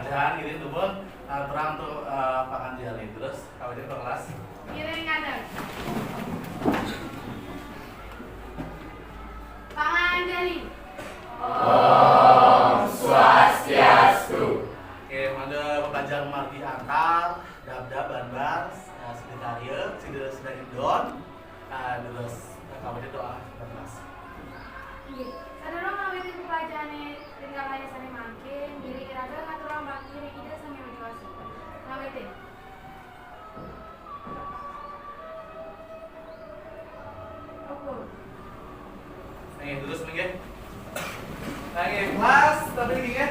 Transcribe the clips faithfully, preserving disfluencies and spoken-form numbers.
Jangan gini dulu, eh, terang tuh, eh, pangan jali. Terus, kawin di kelas. Gini ngadeg. Pangan jali. Om Swastiastu. Oke, mangga Bapak Jang Mardi Antar, Dabdab Banbar, eh, Sekretaris, Sida Sida Indon, eh, terus, eh, kawin doa, terus. Inggih. Sadurung ngawitin pepelajahané ring kalayasané mangkin, ngiring iraga ngaturang bakti ring Ida Sang Hyang Widhi Wasa. Ngawitin. Ukur. Nggih, terus nggih. Nggih, kelas, tapi nggih.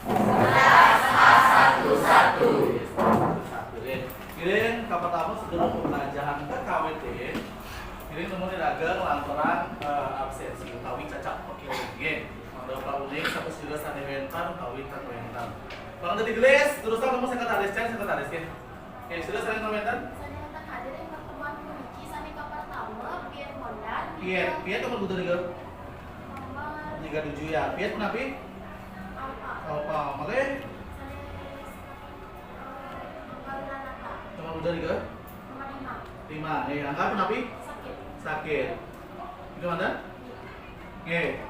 Kelas A satu satu. Satu, nggih. Ngiring, kapertama sadurung pepelajahan kakawitin. Ngiring nemu iraga nglanturang, eh, absénsi utawi cacak pakiring, nggih. Mangda Pak Uning, saha sira sané wénten utawi ten wénten. Mangda digelis, terus nemu sekretaris, cén sekretaris, nggih. Oke, sudah saling komentar? Sané wénten hadir ing pertemuan puniki sané kapertama, Piet Mondan. Piet, Piet nomor pundi nika? Nomor tiga tujuh ya. Piet punapi? Alfa. Alfa, malih? Sané, eh, Kawinanata. Nomor pundi nika? Nomor lima. Lima. Eh, angka punapi? Sakit. Sakit. Itu mana? Nggih.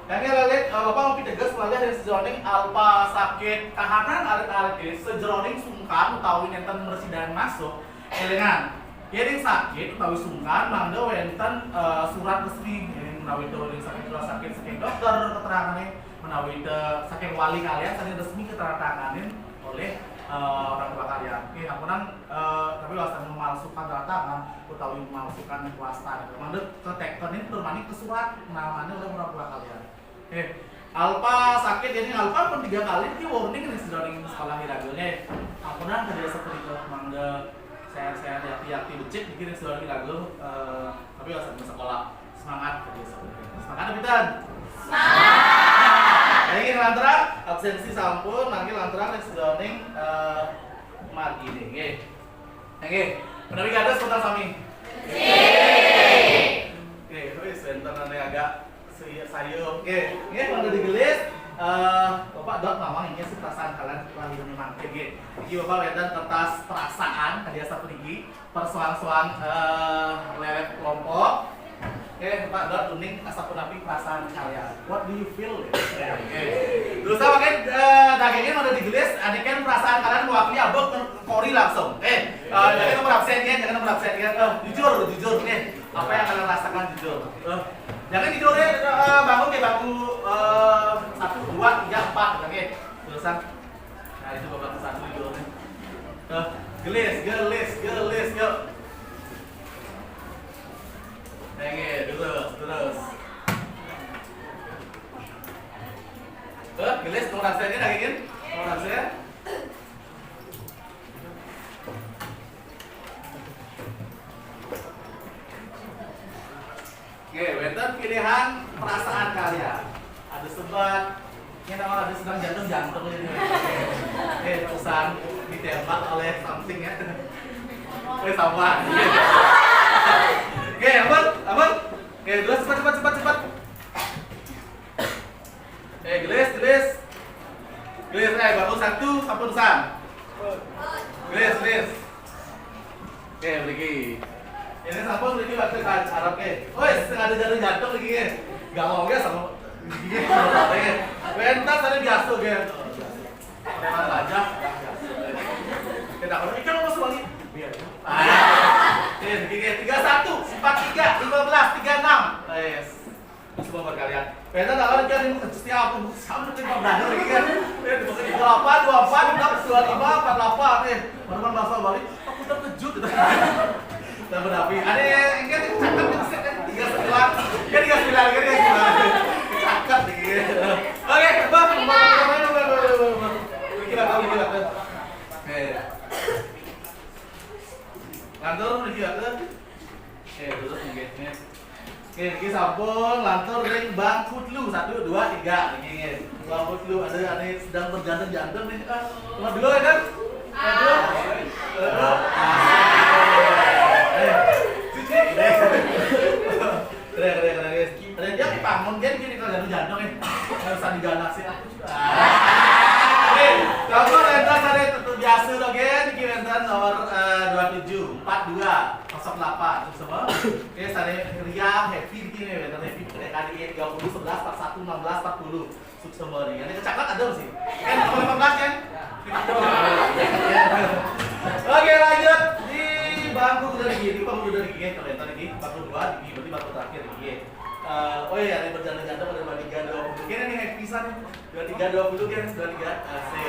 Kangge lalit, eh, Bapak mapiteges malih ring sajeroning alfa sakit kahanan alit-alit nggih, sajeroning sungkan utawi nenten mresidan masuk. Elingan, yen ring sakit utawi sungkan mangda wenten, eh, surat resmi, yen menawi to ring sakit, surat sakit saking dokter keterangane, menawi to saking wali kalian sane resmi keteranganin oleh, eh, orang tua kalian. Nggih, ampunang, eh, tapi wastan memalsukan tanda tangan utawi memalsukan wastan. Mangda ketekenin permani ke surat namanya oleh orang tua kalian. Eh, alfa sakit, jadi alfa pun tiga kali ini warning nih sajeroning sekolah iraga. Eh, ampunang kerja seperti itu, mangga saya, saya yakti-yakti becik niki nih sajeroning iraga, eh, tapi wastan sekolah. Semangat kerja seperti itu. Semangat, Pitan? Semangat. Nggih, lantaran absensi sampun, nangkil lantaran nih sajeroning, eh, margi nih, nggih. Nggih, menawi kados sebentar sami. Nggih, wis wenten ane agak saya, saya, oke. Nggih, mangga digelis. Eh, Bapak Dot, mamang ini sih perasaan kalian setelah ini mangke, nggih. Iki Bapak wenten kertas perasaan kalian sapuniki, persoalan-soalan, eh, lewat kelompok. Oke, Pak Dot, Uning, asapunapi perasaan kalian? What do you feel? Oke. Terus apa kan, eh, dagingnya udah digelis, ada kan perasaan kalian mewakili abang kori langsung. Eh, eh, jangan nomor absen ya, jangan nomor absen ya. Eh, jujur, jujur nih. Apa yang kalian rasakan jujur? Eh, jangan jujur ya, eh, bangun ya, bangun, eh, satu, dua, tiga, empat, oke. Terusan. Nah, itu babak satu judulnya. Eh, gelis, gelis, gelis, yuk. Oke, terus, terus. Eh, gelis, mau rasain lagi kan? Mau rasain? Oke, wenten pilihan perasaan kalian. Ada sebat, ini nama ada sedang jantung-jantung ini. Oke, perusahaan ditembak oleh something ya. Eh, sama. Oke, aman, aman. Oke, terus cepat, cepat, cepat, cepat. Eh, gelis, gelis. Gelis, eh, baru satu, sampun san. Gelis, gelis. Oke, mriki. Ini sampun mriki waktu kan Arab ke. Wes, sing ada jatuh jatuh lagi ya. Gak mau ya sama gigi. Pentas ada biasa ya. Preman aja. Kita kalau ikan mau semua nih. Biar. Ah, oke, mriki tiga satu, empat tiga, lima belas, tiga enam. Yes. Semua berkalian. Peta tak ada kan yang setiap aku sama dengan Pak Brandon lagi kan. Eh, dua delapan, dua empat, enam, dua lima, empat delapan. Eh, mana bahasa Bali? Aku terkejut. Dan berapi. Ada yang kan cakep kan, tiga sembilan. Kan tiga sembilan, kan tiga sembilan. Cakep nih. Oke, Bang. Kita tahu kita. Eh. Lantur lagi ada. Eh, terus nggih. Oke, niki sampun lantur ring Bang Kutlu. Satu, dua, tiga. Niki nggih. Bang Kutlu ada, ada sedang berjantung-jantung nih. Ah, nomor dua ya, kan? Aduh. Aduh. Eh, cuci. Keren, keren, keren, guys. Keren, dia bangun, dia gini kalau jantung-jantung nih. Nggak usah digalasin, aku juga. Ah. Oke, Kamu wénten sané tetep biasa to gé, niki wénten nomor eh, dua tujuh, empat dua, kosong delapan, terus apa? Oke, sané riang, happy niki wénten happy. Kayak tadi tiga puluh, sebelas, empat satu, enam belas, empat puluh. Suksma nih. Ada kecaklat ada masih? Kan nomor delapan belas kan? Oke, lanjut di bangku udah di gini, bangku udah di gini, kalau yang tadi di bangku dua di gini, berarti bangku terakhir di gini. Eh, oh iya, ada berjanda-janda pada dua tiga dua puluh. Kira nih happy pisan nih. Dua tiga dua puluh kan, dua tiga. Asik.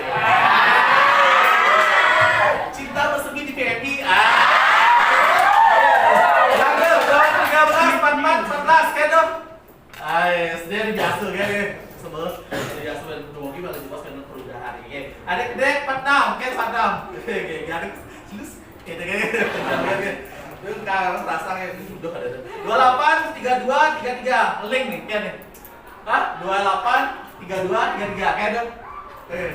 Cinta bersemi di P M I. Ah. Lanjut, dua tiga belas, empat empat, empat belas, kayak dong. Ay, S D di biasa kan, eh. Sebelum di biasa kan, udah mau gimana, jelas kan perudahan, ya. Ada dek, empat enam, kan empat enam. Oke, oke, ada terus, gitu kan. Itu kan rasa kayak, udah ada. Dua delapan, tiga dua, tiga tiga, link nih, kan nih. Hah? Dua delapan, tiga dua, tiga tiga, kayak dong. Eh.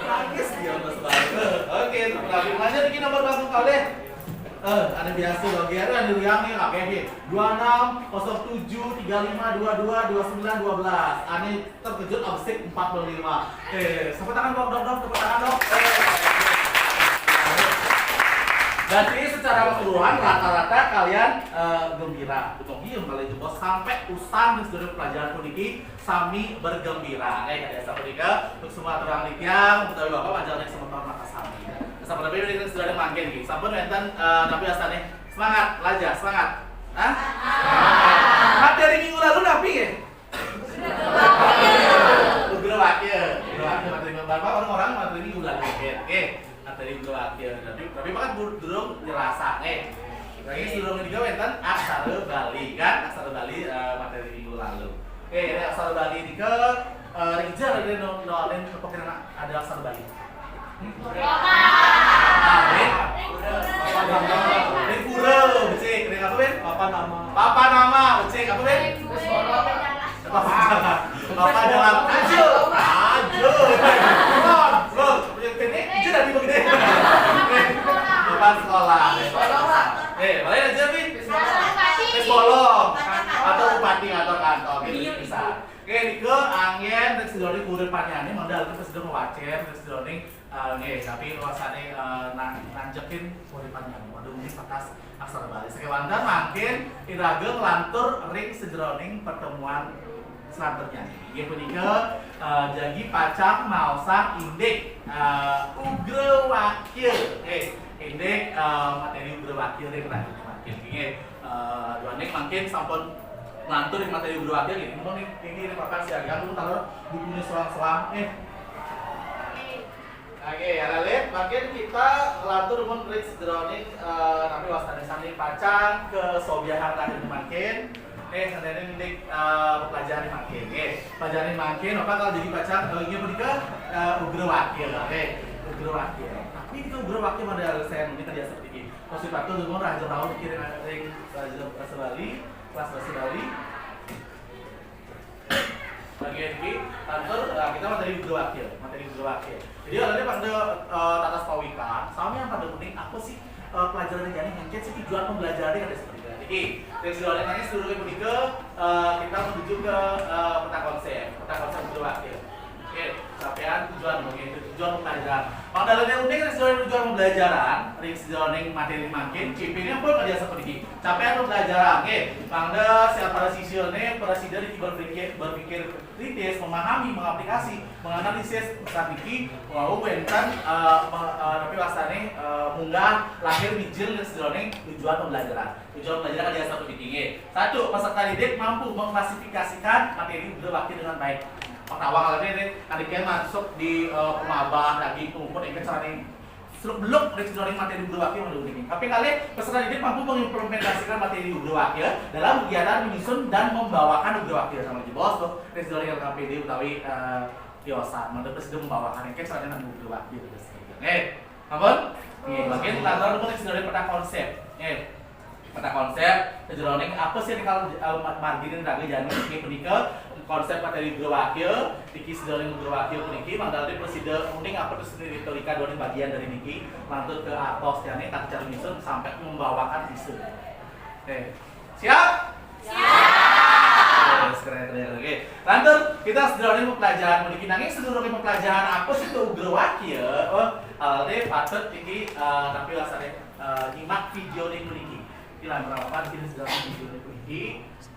Nangis dia, Mas Bang. Eh, oke, terus lanjut, ini nomor bangku kali. Eh, ada biasa loh, Gera, ada riang nih, oke, oke. Dua enam, kosong tujuh, tiga lima, dua dua, dua sembilan, dua belas. Ane terkejut absik empat puluh lima. Eh, tepuk tangan dong, dong, dong, tepuk tangan dong. Eh. Berarti secara keseluruhan rata-rata kalian eh, gembira. Betul, iya, kalian jebos sampai usang di seluruh pelajaran puniki sami bergembira. Eh, kada sampai tiga, untuk semua terang di tiang, utawi bapak panjangnya semeton mata sami. Sampai tapi ini sudah ada mangkin, gitu. Sampun wénten, eh, tapi asalnya semangat, laja, semangat. Hah? Materi minggu lalu napi ya? Ugra wakil. Ugra wakil materi minggu lalu. Bapak orang-orang materi minggu lalu. Oke, oke. Materi ugra wakil. Tapi tapi kan durung nyerasa, eh. Lagi sebelum ketiga wénten aksara Bali kan, aksara Bali eh, materi minggu lalu. Oke, ini aksara Bali ini ke eh, Rijal ada no, no, ada aksara Bali. Ring pura, becik. Ring apa, Ben? Papa nama. Papa nama, becik. Apa, Ben? Papa jalan. Papa jalan. Ajo. Ajo. Come on, bro. Ini aja dari begini. Papa sekolah. Eh, balik aja, Bin. Wis bolong. Atau bupati atau kantor gitu bisa. Oke, nike angin, terus didorong kurir paniane, modal terus sudah mewacir, terus didorong Eh, nggih, tapi rasane eh, na- nanjekin uripane. Waduh, ini bakas aksara Bali. Sakewanten mangkin iraga nglantur ring sajeroning pertemuan selanturnya. Inggih punika eh, jagi pacang maosang indik eh, ugra wakya. Nggih, indik eh, materi ugra wakya ring selanturnya mangkin. Nggih, eh, duaning mangkin sampun nglantur ring materi ugra wakya nggih. Mun niki ring papan siaga, mun taruh bukunya selang-selang. Eh, Oke, ya lalit, mangkin kita lantur mun ring sajeroning eh, tapi wastane sami pacang kesobiahan tadi mangkin. Eh, sandene ndik eh, pelajaran mangkin. Eh, pelajaran mangkin apa kalau jadi pacang eh, ini punika eh, ugra wakil. Eh, ugra wakil. Tapi itu ugra wakil pada saya mungkin tadi seperti ini. Maksud Pak tuh, raja tahu kira ring raja bahasa Bali, kelas bahasa Bali. Bagian ini, lantur, nah, kita materi ugra wakil, materi ugra wakil. Jadi, ada pada uh, tatas pawika, sami yang pada kuning, apa sih uh, pelajaran yang jadi mungkin sih tujuan pembelajaran ada seperti itu. Jadi, dari seluruh nanya seluruhnya punika uh, kita menuju ke uh, peta konsep, peta konsep ugra wakil. Oke, sampean tujuan mungkin itu tujuan pembelajaran. Pangdalane uning dari seluruh tujuan pembelajaran, dari seluruh materi mangkin, C P ini pun kerja seperti ini. Sampean pembelajaran, oke. Pangda siapa sisirnya, para sida di berpikir, berpikir kritis, memahami, mengaplikasi, menganalisis pesan niki, wau wénten eh, me- eh, tapi rasane eh, munggah lahir mijil dan sejeroning tujuan pembelajaran. Tujuan pembelajaran kan dia satu niki. Satu, peserta didik mampu mengklasifikasikan materi ugra wakil dengan baik. Pertama kali ini, tadi kan masuk di eh, pemabah, daging, pengumur, yang caranya seluk beluk dari sejeroning materi ugra wakil yang unik. Tapi kali peserta didik mampu mengimplementasikan materi ugra wakil dalam kegiatan menyusun dan membawakan ugra wakil sama aja bos tuh. Dari sejeroning L K P D utawi eh, tiosan, menurut sudah membawakan yang kan caranya nang ugra wakil gitu. Oke, ampun. Oke, mungkin lantaran untuk sejeroning peta konsep. Oke, peta konsep sejeroning apa sih kalau eh, ma- marginin raga jani ini punika konsep materi ugra wakil, niki sejeroning ugra wakil puniki mangdalane presida uning apa terus ini retorika dua bagian dari niki lantur ke atos jani tak cara nyusun sampai membawakan isu. Oke. Siap? Siap. Keren, keren. Oke. Lantur, kita sadurunge pelajaran puniki. Nanging sadurunge pelajaran, apa sih itu Ugrawakya? Oh, alit patut niki, eh, tapi rasane, eh, nyimak video niki puniki. Iki lan berapa kita sadurunge video niki puniki.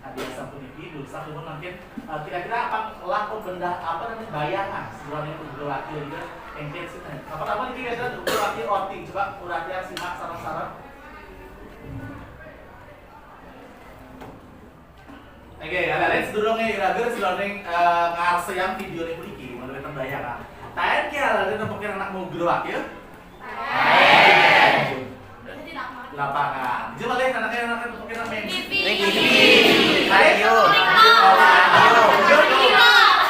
Nah, biasa puniki, dulu satu mungkin, eh, kira-kira apa lah pembendah, apa namanya, bayangan sadurunge Ugrawakya gitu. Engke sih. Apa-apa niki biasa Ugrawakya oti. Coba perhatian, simak sareng-sareng. Oke, alit-alit sadurunge iraga sadurunge, eh, ngarsayang video niki puniki, mangda wenten bayangan. Taen ki alit-alit nembekin anak Ugrawakya? Taen. Lapangan. Ija malih anake, anake nembekin anak main. T V. Alit? Radio. Radio.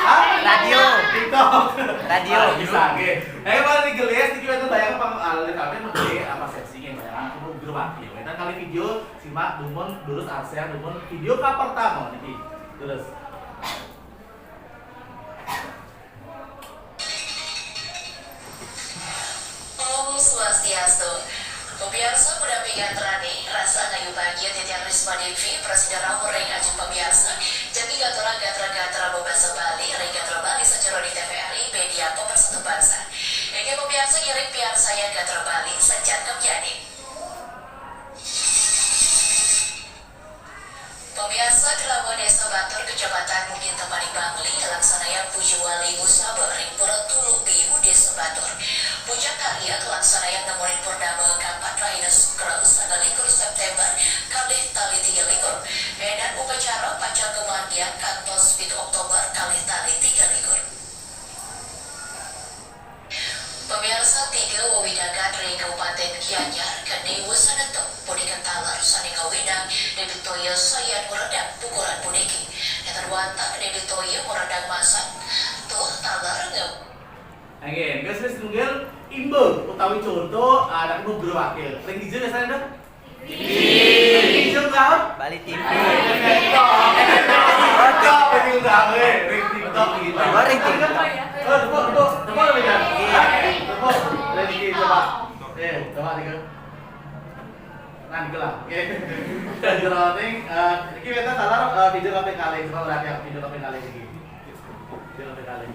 Hah? Radio. TikTok. Radio. Ah, bisa, oke. Eh, paling gelis niki wenten bayangan pang alit-alit nggih, apa sih nggih bayangan Ugrawakya. Wenten kalih video. Simak dumun, durus arsayang dumun video kapertama niki. Durus. Om Swastiastu. Pemirsa, punapi gatrane, rasa ngayu bagia titiang Risma Devi, prasida rawuh ring ajeng pemirsa, jagi gatra-gatra basa Bali, ring Gatra Bali sajeroning T V R I, media pemersatu bangsa. Inggih pemirsa, ngiring piarsayang Gatra Bali sajangkep jani. Pemirsa, Drama Desa Batur, Kecamatan Bukit Tempaning, Bangli, kalaksanayang puja wali usaba ring Pura Tuluh Biu, Desa Batur. Puja karya kalaksanayang nemonin purnama kapat rahina Sukra, sangalikur September, kalih tali tiga likur. Medan upacara pacang kamargiang kantos pitu Oktober, kalih tali tiga likur. Pemirsa, tiga wewidangan ring Kabupaten Gianyar kene wus netu, punika taler sane ngawinang Debit Toya sayan ngredang pukuran puniki. Nenten wantah Debit Toya ngredang masan tur taler nge- Nggih, nggih, sing setunggal imba utawi conto, ah, anak Ugrawakya. Ring dija biasane, Dok? Ijum taun? Bali T V. TikTok. TikTok, ijum taun, eh. Ring TikTok gitu. Oh, ring TikTok. Oh, tepuk, tepuk, tepuk lebih dah. Tepuk. Ring TikTok, coba. Eh, coba tiga. Nah, gitu lah. Oke. Jero ning, eh, iki wenten taler, eh, video kaping kalih. Coba perhatian video kaping kalih iki. Video kaping kalih.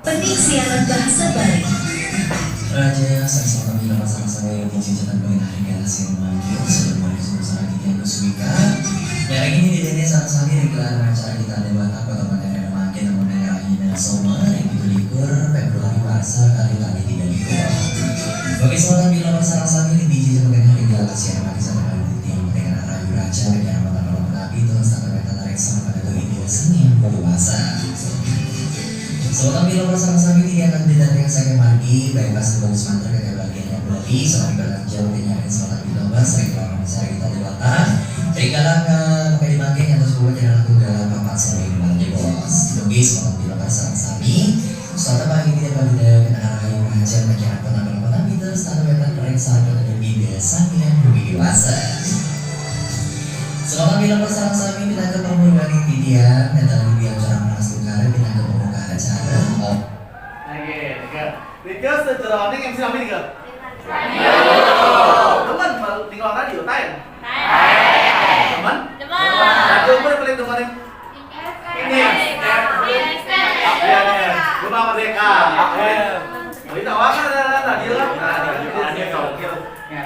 Teknik siaran bahasa Bali. Raja, sareng sami sareng sami ring dija jagat Bali, ring galah sira mangkin, sampun mangkin sareng titiang Kusmika. Nyarengin dene sareng sami ring gelaran acara Gita Dewata, Kota Mataram mangkin, namun rahina Soma, ring pitu likur Februari warsa kalih tali tiga likur. Bagi sobat bila sareng sami ring dija jagat Bali, ring galah sira mangkin, sareng titiang Merdeka Rayu Raja, ring Kota Mataram, Nabi, Tuhan Santa Meta, Tarik Sama, Pada Tuhan India, Seni Yang Berkuasa. Sobat milo sareng sami titiang kang didatangi saking margi, baik pas bagus mantra kagak bagian yang beli, sobat milo jauh dinyari, sobat milo mas, ring lawan mencari kita di kota. Ring galah ka maka dimakai yang terus buat jalan aku galah papat sore di malam jebos. Dugi sobat milo sareng sami, sobat pagi tidak pada kena rahayu raja, bagi apa nama nama kita, satu meter ring satu dan ida samian dugi dewasa. Sobat milo sareng sami, pinaka pemuluhan titiang, datang di acara Mas Tukar, pinaka pembuka acara. Oh. Oke, tiga. Tiga, sajeroning M C nami tiga. Demen, mal-, ning lawan radio, taen? Demen? Demen. Radio apa yang paling demen? Ini. Iya, iya. Gema Merdeka. Iya. Oh, ini awal kan ada radio kan? Nah, radio. Nah,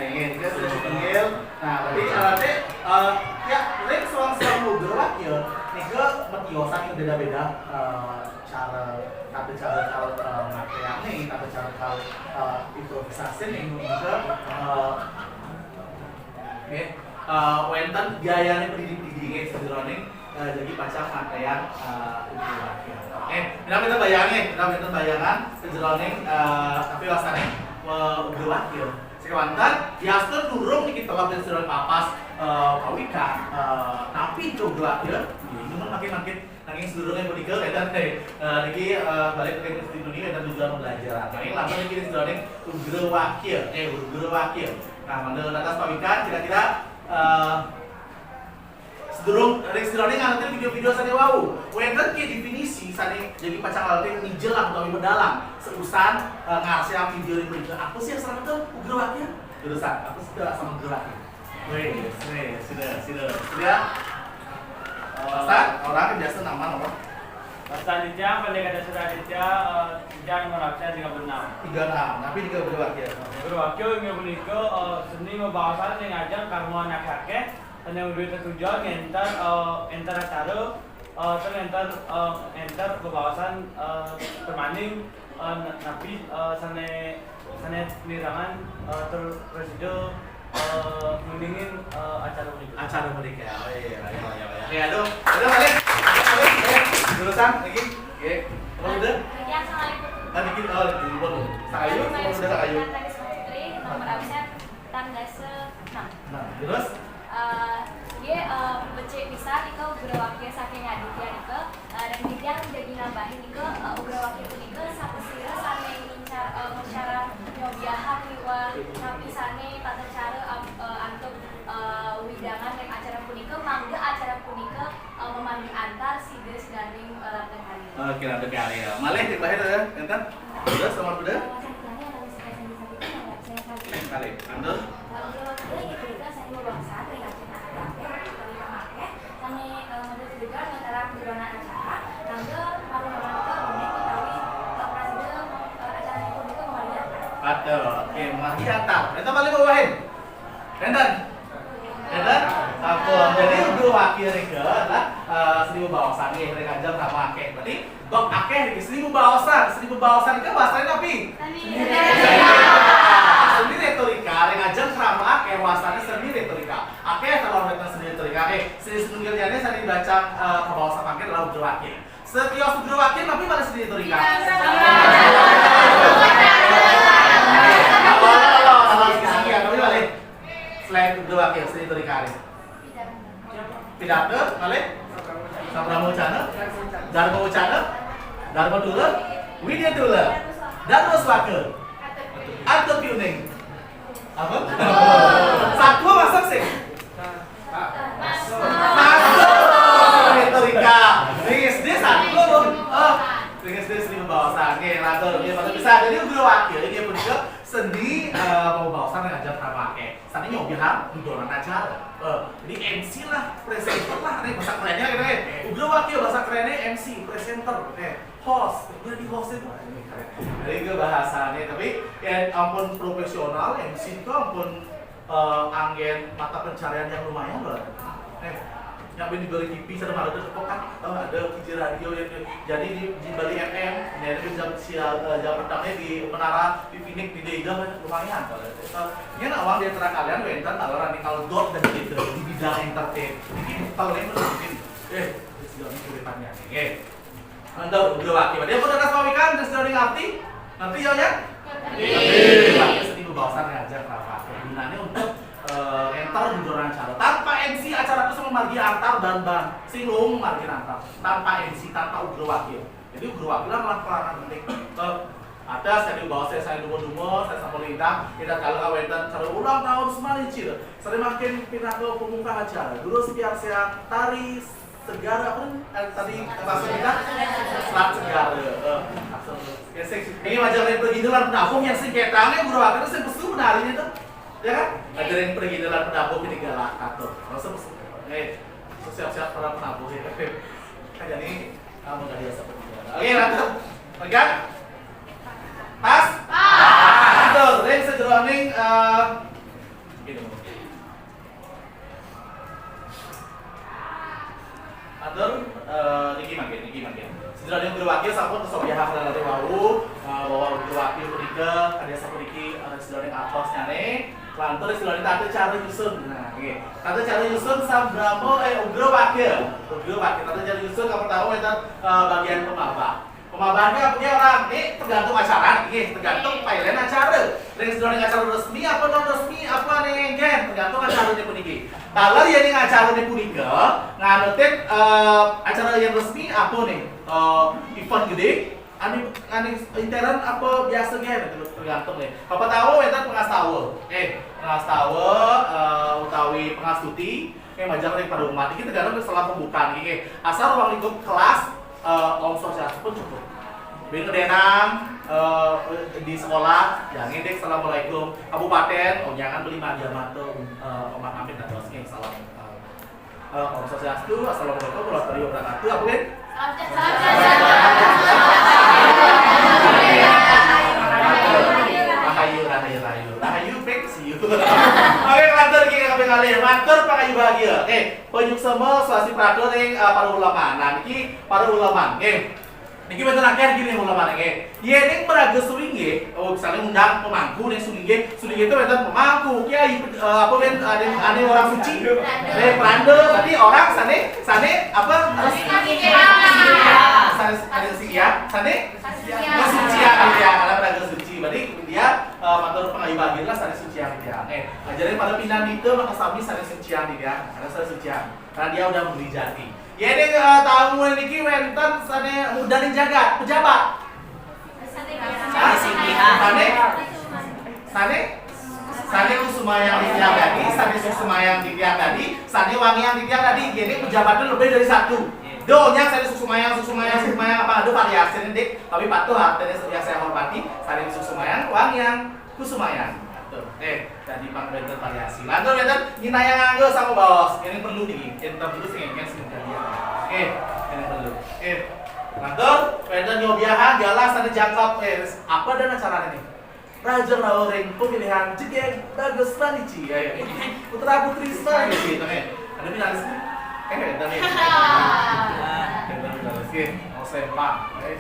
ini, ini, ini. Nah, tapi, eh, nanti, eh, ya, ring soang-soang Ugrawakya, nika matiosan beda-beda, eh, cara, tata cara kal, eh, makeane, tata cara kal, eh, improvisasi nih, nika, eh, nggih, eh, wenten gayane pendidik-pendidike sajeroning, eh, jagi pacang makean, eh, Ugrawakya. Eh, minab wenten bayange, minab wenten bayangan sajeroning, eh, tapi wasane, eh, Ugrawakya. Sakewanten, yasta durung niki telep ring sajeroning papas, eh, pawikan, eh, tapi Ugrawakya, nggih, nuwun mangkin-mangkin, nanging sadurunge punika, wenten, eh, eh, niki, eh, balik ring studi niki wenten tujuan pembelajaran. Nanging lamun niki ring sajeroning Ugrawakya, eh, Ugrawakya. Nah, mangda natas pawikan, kira-kira, eh, Sadurung, ring sadurunge ngangetin video-video sane wau, wenten ki definisi sane jagi pacang alit ngijelang utawi medalang, seusan, eh, ngarsayang video ring punika. Apa sih yang serem itu? Ugrawakya? Jurusan, apa sih itu sama Ugrawakya? Weh, weh, sudah, sudah, sudah. Pasan, orang biasa nama apa? Pasan Dijang, Pendekar Dasar Aditya, eh, Dijang nomor absen tiga puluh enam. Tiga enam, tapi tiga berapa ya? Berwakil inggih punika, eh, seni bebaosan ring ajeng karma anak akeh, sane duwe tetujon ngenter, eh, enter acara, eh, tur ngenter, eh, ngenter bebaosan, eh, termaning, eh, napi, eh, sane, sane mirengang, eh, tur prasida, eh, nguningin, eh, acara punika. Acara punika. Oh, iya, iya, iya, iya. Oke, aduh. Aduh, balik. Balik. Eh, jurusan lagi. Oke. Apa udah? Yang sama itu. Tadi kita, oh, di luar loh. Sangayu, apa udah Sangayu? Tadi Putri, nomor absen, tanggal enam. Nah, terus? Eh, nggih, eh, becik pisan nika Ugrawakya saking Aditya nika. Eh, dan titiang jagi nambahin nika, eh, Ugrawakya punika sapasira sane ngincar, eh, ngincar nyobiahang miwah napisane tata cara am-, eh, antuk, eh, wewidangan ring acara punika, mangda acara punika, eh, mamargi antar sida sidaning, eh, langgeng karya. Oke, langgeng karya. Malih di bawah itu ya, enten? Terus nomor dua? Kali, enten? Aduh, oke, mamargi antar. Enten malih bawahin. Enten? Enten? Sampun. Jadi, Ugrawakya nika adalah, eh, seni bebaosan nggih, ring ajeng krama akeh. Berarti, bek akeh niki seni bebaosan. Seni bebaosan nika bahasane napi? Seni retorika. Seni retorika, ring ajeng krama akeh, bahasane seni retorika. Akeh kala wonten seni retorika. Nggih, seni sinunggil liyane sane dibacang, eh, kabaos mangkin adalah Ugrawakya. Setios Ugrawakya, napi malih seni retorika? Apa, apa, apa, apa, siki-siki ya, napi malih? Selain Ugrawakya, seni retorika nggih. Pidarta, malih? Sabrahmawacana, Dharmawacana, Dharmatula, Widyatula, Dharmaswaka, Arta Piuning. Apa? Satua masuk sih. Masuk. Retorika. Ring S D satua, Bu. Oh, ring S D seni bebaosan. Nggih, lantur. Nggih, mboten bisa. Jadi, Ugrawakya, nggih, punika seni, eh, bebaosan ring ajeng krama akeh. Sane nyobiahang dudonan acara. Eh, jadi M C lah, presenter lah, nih, bahasa kerennya gitu ya. Ugrawakya bahasa kerennya M C, presenter, eh, host, jadi host itu, wah, ini keren. Jadi ke bahasanya, tapi ya ampun profesional, M C itu ampun, eh, anggen mata pencarian yang lumayan loh. Eh, yang di balik T V, saya malah ada, eh, ada K J Radio yang jadi di, di Bali F M, ya, itu jam sial, eh, jam pertamanya di Menara, di Phoenix, di Dega, lumayan kalau itu. Kalau ini nak uang di antara kalian, wenten kalau radikal dot dan gitu di bidang entertain. Ini kalau ini mungkin, eh, sudah ini kulipannya nih, eh. Mantap, Ugrawakya. Dia pun ada suamikan, terus dari ngerti? Ngerti ya, ya? Ngerti. Ugrawakya seni bebaosan ring ajeng krama akeh. Gunane untuk, eh, ngenter dudonan acara. Tanpa M C acara itu sama margi antar ban-ban. Sing luwung margi antar. Tanpa M C, tanpa Ugrawakya. Jadi Ugrawakya lah malah peranan penting. Eh, ada seni bebaosan, seni dumo-dumo, seni sampun lintang. Kita kalau aweten acara ulang tahun Semana Cil. Sering makin pindah ke pemungkah acara. Dulu setiap siang tari Segara apa nih? Eh, tadi bahasa kita? Selat Segara. Eh, langsung. Ya, sing, ini wajar nih, pergi dulu, nah, yang sing ketangnya, Ugrawakya itu sing pesu menari itu. Ya kan? Ada yang pergi dulu, penabuh ini galak, atur. Langsung pesu. Eh, siap-siap para penabuh ya. Kan jadi, ah, menggali asap. Oke, lanjut. Pegang. Pas? Pas. Atur, ring sejeroning, eh, gitu. Atur, eh, niki mangkin, niki mangkin. Sedurunge Ugrawakya sampun kasobyahang ring wau, eh, bahwa Ugrawakya punika kadi sapuniki, eh, sedurunge artosnyane, lantur sedurunge tata cara nyusun. Nah, nggih. Tata cara nyusun sambrama, eh, Ugrawakya. Ugrawakya, tata cara nyusun kapertama wenten, eh, bagian pemabah. Pemabahnya punya orang, ini tergantung acara, nggih, tergantung pailen acara. Ring sedurunge acara resmi apa non resmi apa nih, nggih, tergantung acarane puniki. Taler yen ning acarane punika, nganutin, eh, acara yang resmi apa nih? Eh, event gede, ane, ane intern apa biasa nggih, tergantung nih. Apa tahu wenten pengastawa? Eh, pengastawa, eh, utawi pengastuti, eh, majeng ring para umat. Iki tergantung salah pembukaan iki. Asal ruang lingkup kelas, eh, Om Swastiastu pun cukup. Bing denang, eh, di sekolah, jangan dek assalamualaikum. Kabupaten, oh, jangan beli manja mata, eh, umat amit dan terus nih, salam. Eh, Eh, Om Swastiastu, Assalamualaikum warahmatullahi wabarakatuh. Apa, Win? Rahayu, rahayu, rahayu. Rahayu, Peng, see you. Oke, matur niki kabeh kalih. Matur pangayu bahagia. Oke, panyuksma swasti prakaring, eh, para ulama. Nah, niki para ulama. Oke. Niki wénten akéh gini ulama niki. Yén ning maraga Sulinggih, oh, misalnya undang pemangku ning Sulinggih, Sulinggih itu wénten pemangku, kiai, eh, apa wénten, ada, ada orang suci. Eh, pranda, berarti orang sané, sané apa? Sané, ada sih ya, sané kesucian gitu ya, ada pranda suci. Berarti dia, eh, matur pangayu bahagia lah sané sucian gitu ya. Eh, ajarin pada pindah itu maka sami sané sucian gitu ya, ada sané sucian. Karena dia udah memberi jati. Ya, ini, eh, tamu niki wénten sané muda ning jagat, pejabat. Hah? Sané? Sané? Sané kusumayang titiang dadi, sané susumayang titiang dadi, sané wangiang titiang dadi. Ini pejabatnya lebih dari satu. Donya sané susumayang, susumayang, susumayang apa ada variasi nih, Dik. Tapi patuh artinya yang saya hormati, sané susumayang, wangiang, kusumayang. Tuh, eh, tadi pang wénten variasi. Lantur wénten nyinayang nganggo sama baos. Ini perlu nih, ini perlu sih, ini sih tadi ya. Eh, ini perlu. Eh, lantur wénten nyobiahang galah sané jangkep. Eh, apa dan acaranya nih? Raja Rawering pemilihan jegég bagus manici. Ya, ya. Putra putri manici, gitu, eh. Ada finalis nih? Eh, wénten nih. Wénten finalis, eh. Mau sempak, eh.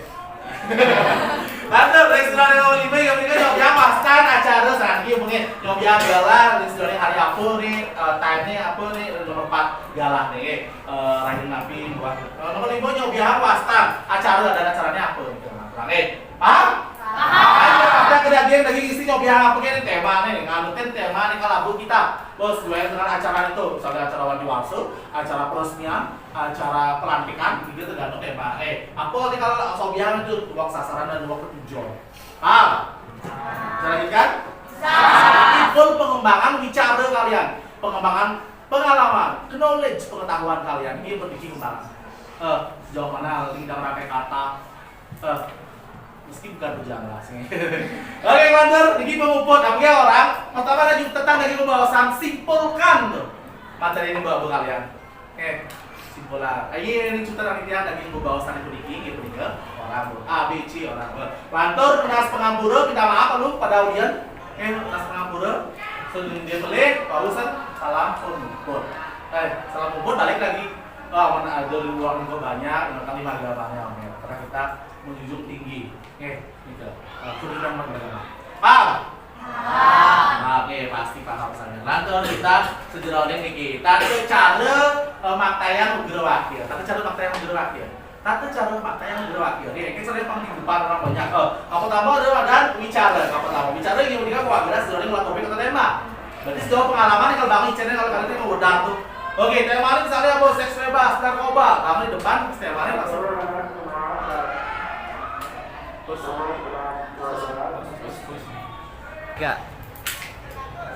Lantur, ring sedurunge nomor lima, ya, menika nyobiahang wastan acara saniki, mungkin nyobiahang galah, ring sedurunge hari apa nih, eh, time-nya apa nih, nomor empat galah nih, eh, rahina napi, buah. Eh, nomor lima nyobiahang wastan acara, dan acaranya apa nih, kurang, eh, paham? Paham. Ayo, kita ke daging, daging isi nyobiahang apa nih, tema nih, nganutin tema nih, kalabu kita. Bos, gue dengan acara itu, misalnya acara wadi warsu, acara peresmian, acara pelantikan, itu tergantung tema. Eh, apa nih kalau sobian itu waktu sasaran dan waktu tujuan? Ah, bisa lanjutkan? Bisa. Full pengembangan bicara kalian, pengembangan pengalaman, knowledge, pengetahuan kalian. Ini penting banget. Eh, sejauh mana tidak pakai kata? Eh, meski bukan bujang lah sih. Oke, lanjut. Ini pemuput. Apa ya orang? Pertama ada juga tentang dari pembahasan simpulkan tuh materi ini, Bapak kalian. Oke, simpulan. Ayo, ini cerita dari dia dari pembahasan itu dikit gitu nih, orang, Bu. A B C orang, Bu. Lantur, penas pengampura, minta maaf lu pada audiens. Oke, penas pengampura. Sebelum dia beli, pausan, salam pemuput. Eh, salam pemuput balik lagi. Oh, mana ada di luar minggu banyak, yang kami maga banyak, oke. Karena kita menjunjung tinggi. Oke, gitu. Eh, sudah bilang bagaimana? Paham? Paham. Nah, oke, pasti paham saya. Lantur kita sejeroning niki. Tata cara, eh, maktayang Ugrawakya. Tata cara maktayang Ugrawakya. Tata cara maktayang Ugrawakya. Oke, ini saya paling di depan orang banyak. Eh, apa tambah ada, ada wicara. Apa tambah wicara ini udah kok agak sejeroning mulai topik atau tema. Berarti sejauh pengalaman nih, kalau Bang Icen, kalau kalian itu udah tuh. Oke, tema ini misalnya apa? Seks bebas, narkoba. Kamu di depan, temanya langsung. Terus. Enggak.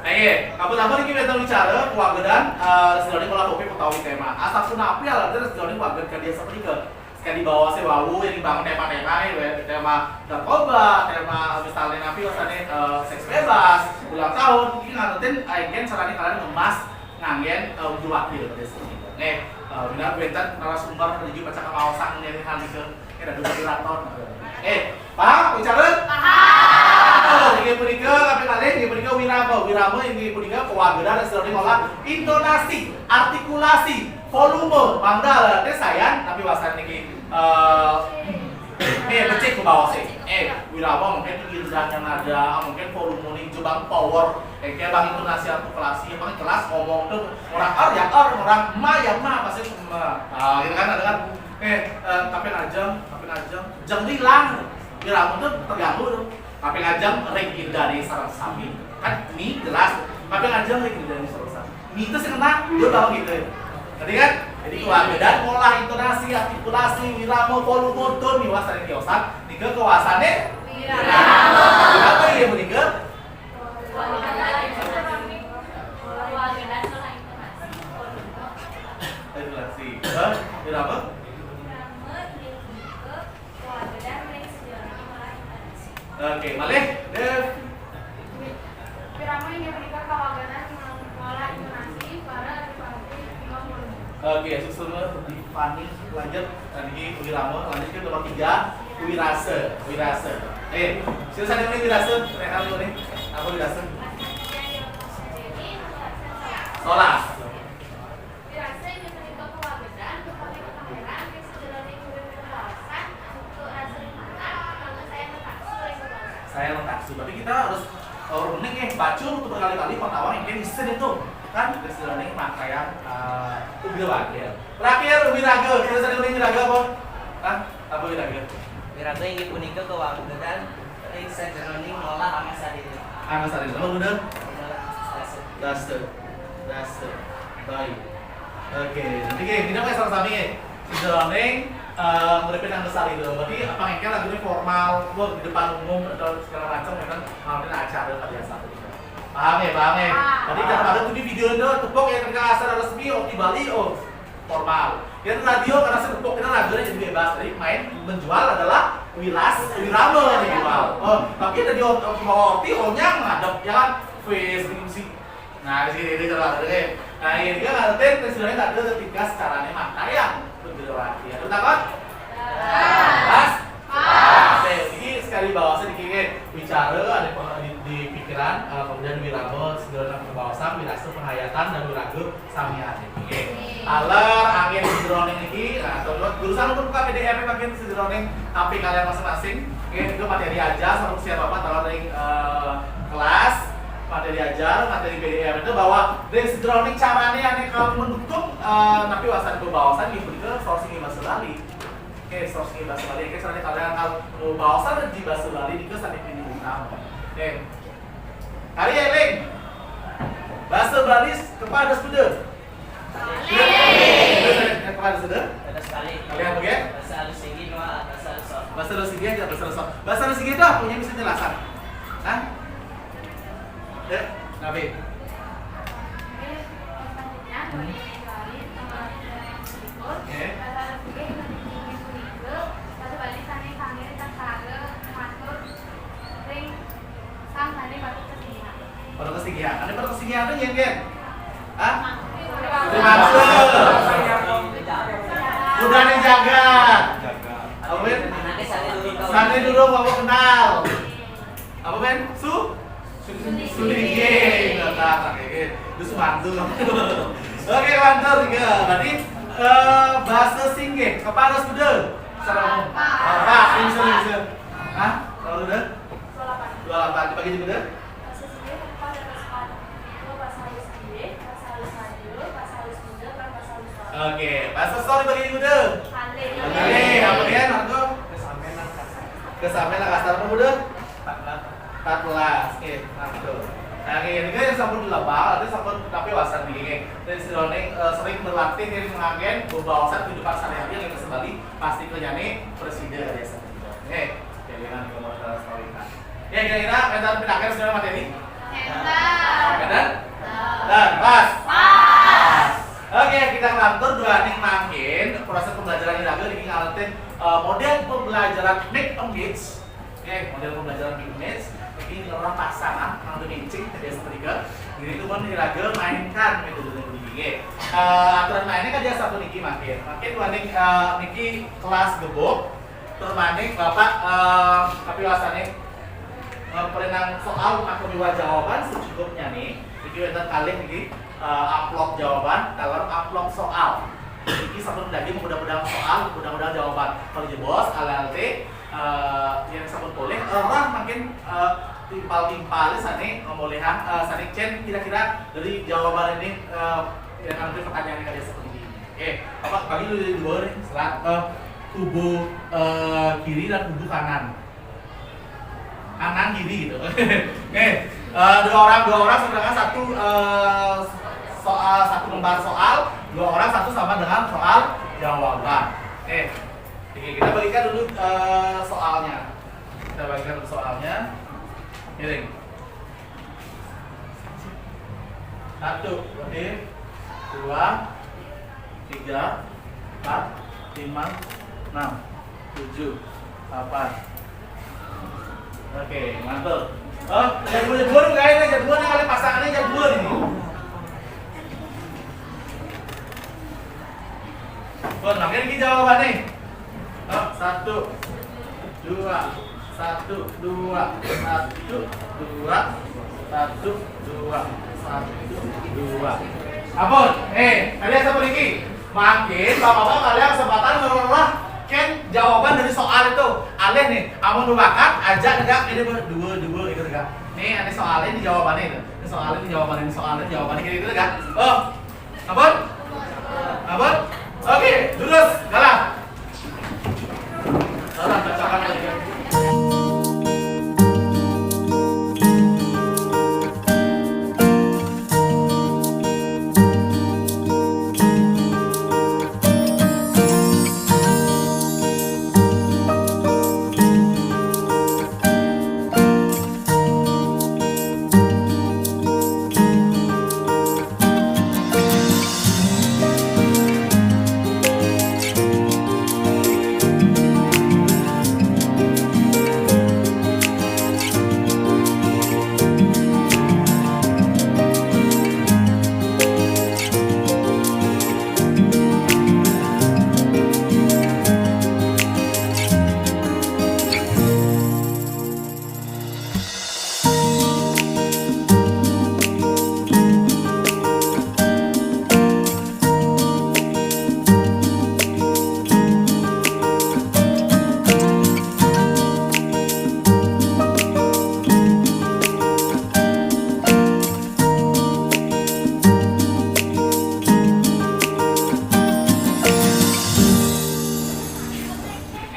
Ayo, apa tambah nih kita bicara, keluarga dan, eh, sebenarnya kalau topik utawi tema. Asal pun apa ya, ada sebenarnya keluarga kan dia seperti ke. Sekali bawa saya wau, ini bangun tema-tema nih, weh. Tema narkoba, tema misalnya nanti misalnya, eh, seks bebas, ulang tahun, ini nganutin, eh, kan caranya kalian ngemas, nganggen, eh, untuk wakil, gitu. Nih, eh, benar, bentar, narasumber menuju baca kemawasan, ini hal itu. Oke, ada dua moderator. Eh, paham, bicara? Paham. Oh, ini punika, tapi kali ini punika wirama. Wirama ini punika kewagedan, seperti olah intonasi, artikulasi, volume. Mangda lah, teh saya, tapi wasan niki, eh, eh, becik ke bawah sih. Eh, wirama mungkin tinggi rendahnya nada, mungkin volume nih, coba power. Eh, kayak bang intonasi, artikulasi, emang jelas ngomong tuh orang ar ya ar, orang ma ya ma, pasti ma. Ah, gitu kan, ada kan? Eh, eh, tapi najeng, tapi najeng, jeng rilang. Rilang itu terganggu tuh. Tapi najeng ring indane sareng sami. Kan mi jelas. Tapi najeng ring indane sareng sami. Mi itu sing kena, dia baru gitu. Tadi kan? Jadi kewagedan olah intonasi, artikulasi, wirama, volume, tone, miwas dari kiosan. Nika kewasane? Wirama. Apa iya menika? Regulasi. Hah? Kenapa? Oke, malih, Dev. Pirama inggih punika kawagedan mengolah intonasi para ahli panggung. Oke, susul Fani, lanjut. Tadi Wirama, lanjut ke nomor tiga, Wirasa. Wirasa. Eh, sila sané wirasa. Rék dulu nih. Apa wirasa? Solas. Saya letak. Berarti kita harus, eh, running, eh, baca untuk berkali-kali, pertama yang kan isin itu. Kan, terus running makna yang, eh, udah wakil. Terakhir, wiraga. Kita sering running wiraga apa? Hah? Apa wiraga? Wiraga inggih punika kawagedan ring sajeroning ngolah angga sadéwa. Angga sadéwa. Apa bener? Ngolah angga sadéwa. Daster. Daster. Baik. Oke, nanti gini, kita pakai sama-sama ya. Sajeroning, eh, ngadepin angga sadéwa. Berarti apa yang kan lagunya formal, wah, di depan umum atau segala macam, memang ngadain acara pada saat itu. Paham ya, paham ya? Paham. Berarti jangan ada tuh di video itu, tepuk ya, ketika acara resmi, oke, Bali, oh, formal. Yang radio karena saya tepuk kita lagunya jadi bebas. Jadi main menjual adalah wilas, wirama nih jual. Oh, tapi ada di ot-, di bawah orti, O-nya ngadep, ya kan? Face, gitu sih. Nah, di sini dia coba, oke. Nah, ini dia ngerti, sebenarnya tak ada ketika secaranya makna yang berbeda lagi. Ada takut? Pas? Pas. Oke, ini sekali bahasa dikit, bicara ada peng-, di, di pikiran, eh, kemudian wirama, segala macam bahasa, wirasa, penghayatan, dan wiraga, sami ada. Oke. Aler, angin, sajeroning iki, nah, terus jurusan untuk buka P D F makin sajeroning H P kalian masing-masing. Oke, itu materi aja, sama siapa apa, taruh dari, eh, kelas, materi ajar, materi P D F itu bahwa dari sajeroning caranya yang kamu mendukung, eh, tapi wawasan kebawasan gitu, itu sourcing bahasa Bali. Oke, sourcing bahasa Bali. Oke, soalnya kalian kalau mau bawasan di bahasa Bali, itu sampai ini utama. Oke. Hari eling. Bahasa Bali kepada sudah. Kepada sudah. Ada sekali. Kalian apa ya? Bahasa halus tinggi, Noah, bahasa halus soal. Bahasa halus tinggi aja, bahasa halus soal. Bahasa halus tinggi itu apa yang bisa jelasan? Hah? Ya, Nabi. Oke. Pada kesinggihan. Ada pada kesinggihan ada yang kan? Hah? Dimaksud. Udah dijaga. Apa, Ben? Sané durung apa kenal. Apa, Ben? Su? Sulinggih. Nah, oke. Terus mantu. Oke, mantu juga. Berarti, eh, bahasa singgih, kepala sudah. Secara umum. Apa? Ini sudah, sudah. Hah? Kalau sudah? Dua delapan. Dibagi juga udah? Oke, bahasa story bagi juga udah? Oke, apa dia, Marco? Kesampean lah kasar apa udah? Empat belas. Oke, Marco. Nah, oke, ini kan yang sampun dilebal, ada sampun tapi wawasan nih, oke. Dan sajeroning, eh, sering berlatih dari mengagen, bebawasan kehidupan sehari-hari yang kita sebali, pasti kerjanya presiden dari S M P. Oke, jadi dengan nomor salah sekali, Kak. Ya, kira-kira mental pinakir sudah materi? Mental. Benar? Dan pas? Pas. Oke, kita lantur dua ning mangkin proses pembelajaran iraga niki ngalatin, eh, model pembelajaran mix and match. Oke, model pembelajaran mix and match. Ini orang pasangan, orang matching, biasa tiga. Jadi, cuman iraga mainkan metode niki. Oke. Eh, aturan mainnya kan dia satu niki mangkin. Mangkin dua ning, eh, niki kelas gebuk. Permaning Bapak, eh, tapi rasanya, eh, perenang soal atau dua jawaban secukupnya nih. Jadi wonten kalih niki, eh, amplop jawaban, kalau amplop soal. Iki sampun dadi mudah-mudahan soal, mudah-mudahan jawaban. Kalau jebos, alerti, eh, yang sampun polih, eh, lah mungkin, eh, timpal-timpal sana pemulihan, eh, sana Cen kira-kira dari jawaban ini, eh, kira-kira pertanyaan yang ada seperti ini. Oke, apa bagi dulu dari dua nih, selat, eh, kubu, eh, kiri dan kubu kanan. Kanan kiri gitu. Oke, eh, dua orang, dua orang sebenarnya satu, eh, soal, satu lembar soal, dua orang satu sama dengan soal jawaban. Oke. Oke, kita bagikan dulu, eh, soalnya. Kita bagikan dulu soalnya. Miring. Satu, oke. Dua, tiga, empat, lima, enam, tujuh, delapan. Oke, mantul. Oh, yang dua, dua nih, kayaknya yang dua nih, kali pasangannya yang dua nih. Bon, makin ki jawaban nih. Oh, satu, dua, satu, dua, satu, dua, satu, dua, satu, dua. Ampun, eh, kalian siapa lagi? Makin, bapak-bapak kalian kesempatan ngelola kan jawaban dari soal itu. Alih nih, amun bakat aja negak ini ber- dua dua gitu negak. Nih, ada soalnya di jawabannya itu. Ini soalnya di jawabannya, ini soalnya di jawabannya gitu negak. Oh, ampun, ampun. Oke, lurus, galang. Galang, bacakan lagi.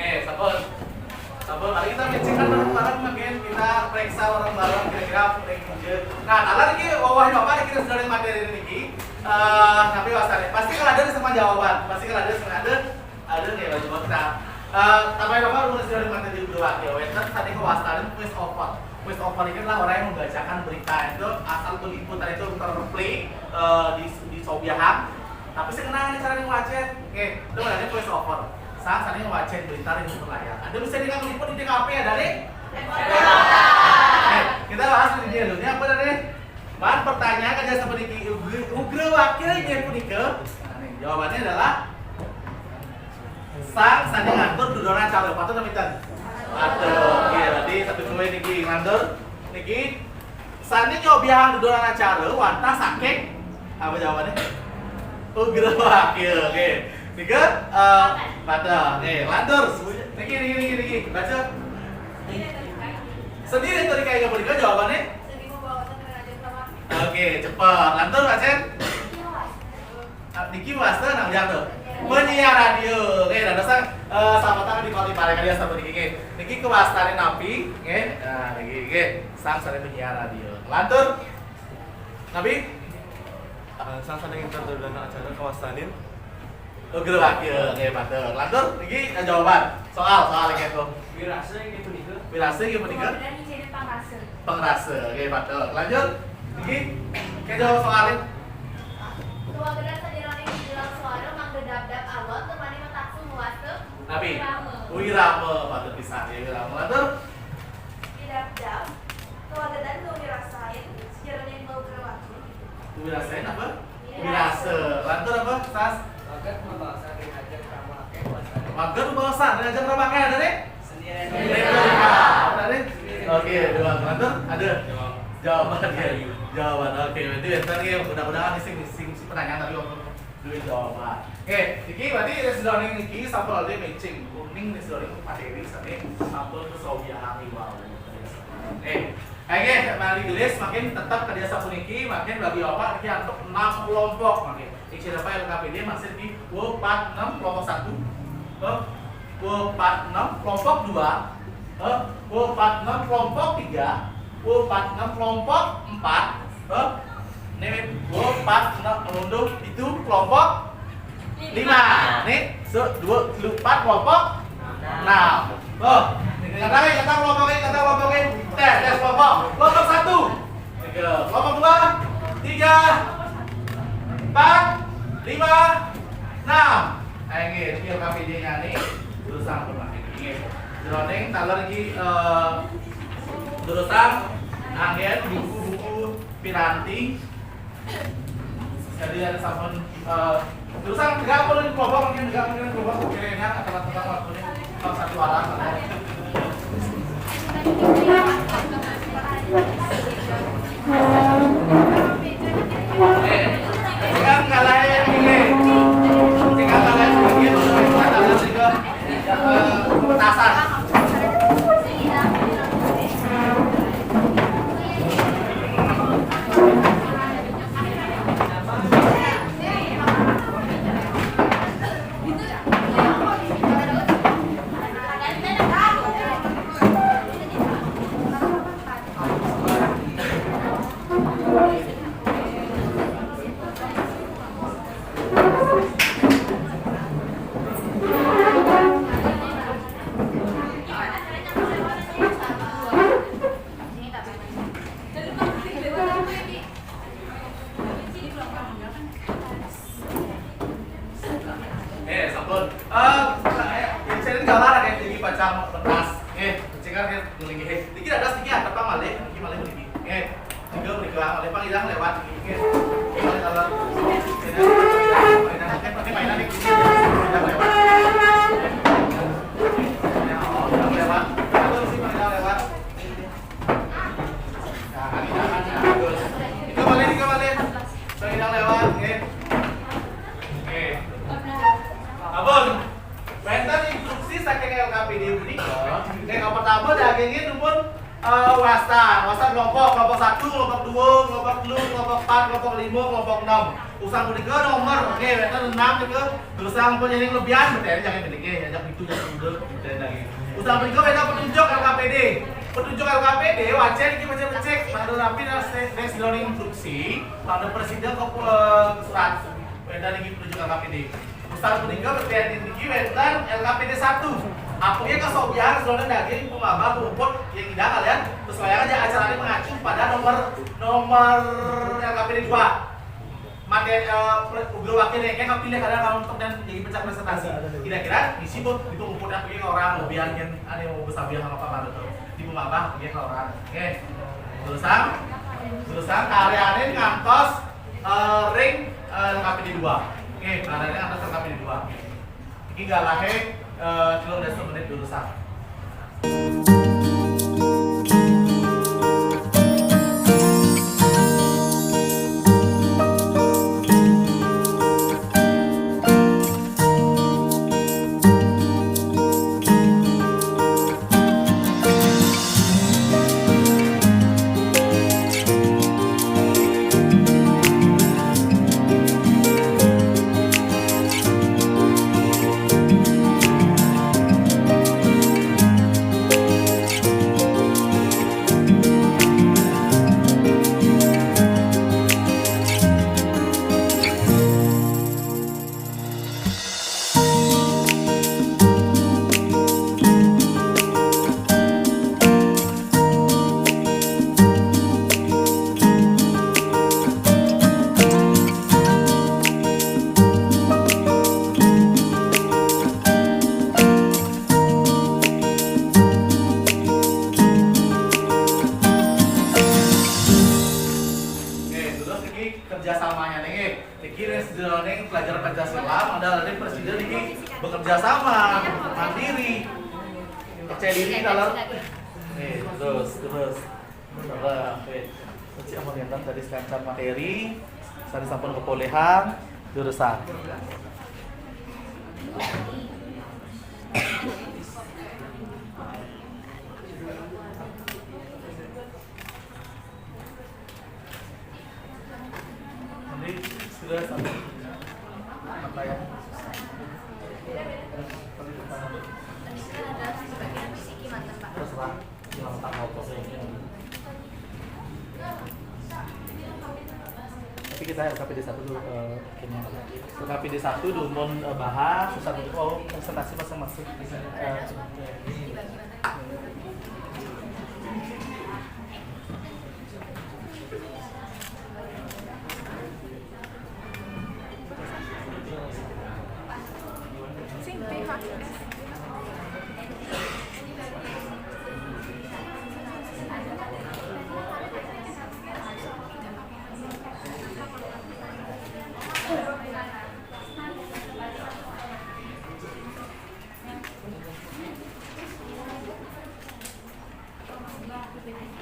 Eh, sampun. Sampun, mari kita ngecek kan bareng-bareng, mungkin kita periksa bareng-bareng kira-kira apa yang kerja. Nah, kalau lagi wawah apa kita sudah materi ini, eh, tapi wasane pasti kalau ada sama jawaban, pasti kalau ada sama ada, ada nih baju kita. Eh, tapi apa rumah sudah materi di dua ya, wes kan tadi kewastanin voice over. Voice over ini adalah orang yang membacakan berita itu asal berliputan itu terplay eh, di di sobiahan. Tapi saya kenal cara yang wacet. Oke, itu ada voice over. Saya sana yang wacet berita di layar. Ada bisa dengan meliput di T K P ada nih? Oke, kita bahas di dia dulu. Ini apa tadi? Man pertanyaan aja seperti ini. Ugra, ugra wakilnya punika. Nah, nih, jawabannya adalah sang sandi ngatur dudonan acara. Patut nggih mboten? Patut. Iya, berarti satu poin niki ngatur. Niki sandi nyobiahang dudonan acara wantah saking apa jawabannya? Ugra wakil. Oke. Tiga eh patut. Oke, lantur. Niki niki niki niki. Baca. Sendiri tadi kayak apa jawabannya? Oke, cepat. Lantur, Pak Cen. Ah, niki wasta nah udah tuh. Penyiar radio. Oke, dan sang eh, sama tangan di kali paling kali sama niki. Oke. Niki kewastane napi, oke. Nah, niki oke. Sang sare penyiar radio. Lantur. Napi? Eh, sang sare nginter dana acara kewastanin. Oh, guru wakil, oke, patut. Lantur, niki eh, jawaban. Soal, soal iki aku. Wirasa yang itu nih. Wirasa yang itu nih. Kemudian izinin pangrasa. Pengrasa. Oke, patut. Lanjut. Iki kayak jawab soalnya. Keluarga sajarane bilang suara mangga dap-dap alon temani metaksu muas ke Nabi. Wirama. Wirama, patut pisan ya Wirama. Lantur. Dap-dap. Keluarga dan kewirasain sejarahnya mau kerwatu. Wirasain apa? Wirasa. Lantur apa? Sas. Magat mabasa diajak ramake. Magat mabasa diajak ramake ada nih? Oke, dua penonton ada jawaban ya. Jawaban. Oke, berarti bentar ya, mudah-mudahan sing sing si penanya tadi waktu duit jawaban. Oke, iki berarti residoni niki sampel ada matching kuning residoni materi sampai sampel kesobiahan wau. Oke, oke, mari gelis makin tetap kerja sapuniki makin bagi opat niki untuk enam kelompok makin. Ing siapa L K P D masih di W empat enam kelompok satu, eh, W empat enam kelompok dua, eh, W empat enam kelompok tiga, W empat enam kelompok empat, eh, ini W empat enam untuk itu kelompok lima. Nih, so, dua, empat kelompok enam. Oh, kata kelompok ini, kata kelompok ini. Tes, tes kelompok. Kelompok satu. Tiga, kelompok dua, tiga, empat, lima, enam. Ayo nggih, ini L K P D-nya nih. Terus sampun lah. Nggih. Jroning taler iki eh terus anggen buku-buku piranti. Jadi ada sampun eh, Terus, ah, tegak apa lu di kelompok, mungkin tegak, mungkin kelompok, kira-kira, atau, atau, atau, atau, satu arah. Eh, tegak, nggak lain, ini. Tegak, nggak lain, ini, terus, terus, terus, terus, terus, petasan. Eh, sampun. Eh, eh, saya ini jalan, eh, tinggi pacang pentas. Eh, cekar, eh, ngelingi, eh. Tinggi ada sedikit, ada apa malih, tinggi malih tinggi. Eh, tiga berikut, malih pang hilang lewat. Eh, malih kalau, eh, mainan, eh, pakai mainan, eh, hilang lewat. Ya, oh, hilang lewat. Kalau si hilang lewat. Nah, ini, nah, nah, bagus. Tiga malih, tiga malih. Sudah hilang lewat, eh. Oke. Abon, wénten instruksi saking L K P D punika. Nek pertama dagingnya dumun, eh, wastan, wastan kelompok, kelompok satu, kelompok dua, kelompok telu, kelompok empat, kelompok lima, kelompok enam. Usan punika nomor, oke, wénten enam nika. Terus yang punya yang lebihan, berarti jangan gede, ya, jangan itu, jangan udah, berarti lagi. Usan punika wénten petunjuk L K P D. Petunjuk L K P D, wajah iki wajah becik, pada rapi dan next instruksi, pada presiden ke, eh, surat. Wénten iki petunjuk L K P D. Usan punika berarti niki wénten L K P D satu. Apa ya kasobihan, soalnya daging, pemabah, rumput, yang tidak kalian, sesuaikan aja acaranya mengacu pada nomor, nomor L K P D dua. Materi, eh, pre-, ugra wakil yang kayak pilih kadang kalau untuk dan jadi pecah presentasi. Kira-kira isi buat itu ngumpulnya pergi ke orang, biar yang ada yang mau besar biar sama apa tuh. Di rumah abah pergi ke orang. Oke. Terus ang, terus ang karyanin ngantos, eh, ring, eh, L K P D dua. Oke, karyanin ngantos L K P D dua. Iki galahe, eh, telung dasa menit dulu, Sang. Oke, terus ini kerjasamanya nih. Niki ring sajeroning pelajaran Pancasila, modal ring presiden niki bekerja sama, mandiri, percaya diri dalam. Nih, terus, terus. Coba, wait. Cek amun enten tadi sekancan materi, tadi sampun kepolihan, jurusan. Nanti sudah sampai apa ya? Terserah, cuma tak mau posting. Tapi kita L K P D satu dulu, eh, ini. L K P D satu dulu, mun, eh, bahas, terus satu, oh, presentasi masing-masing. Eh,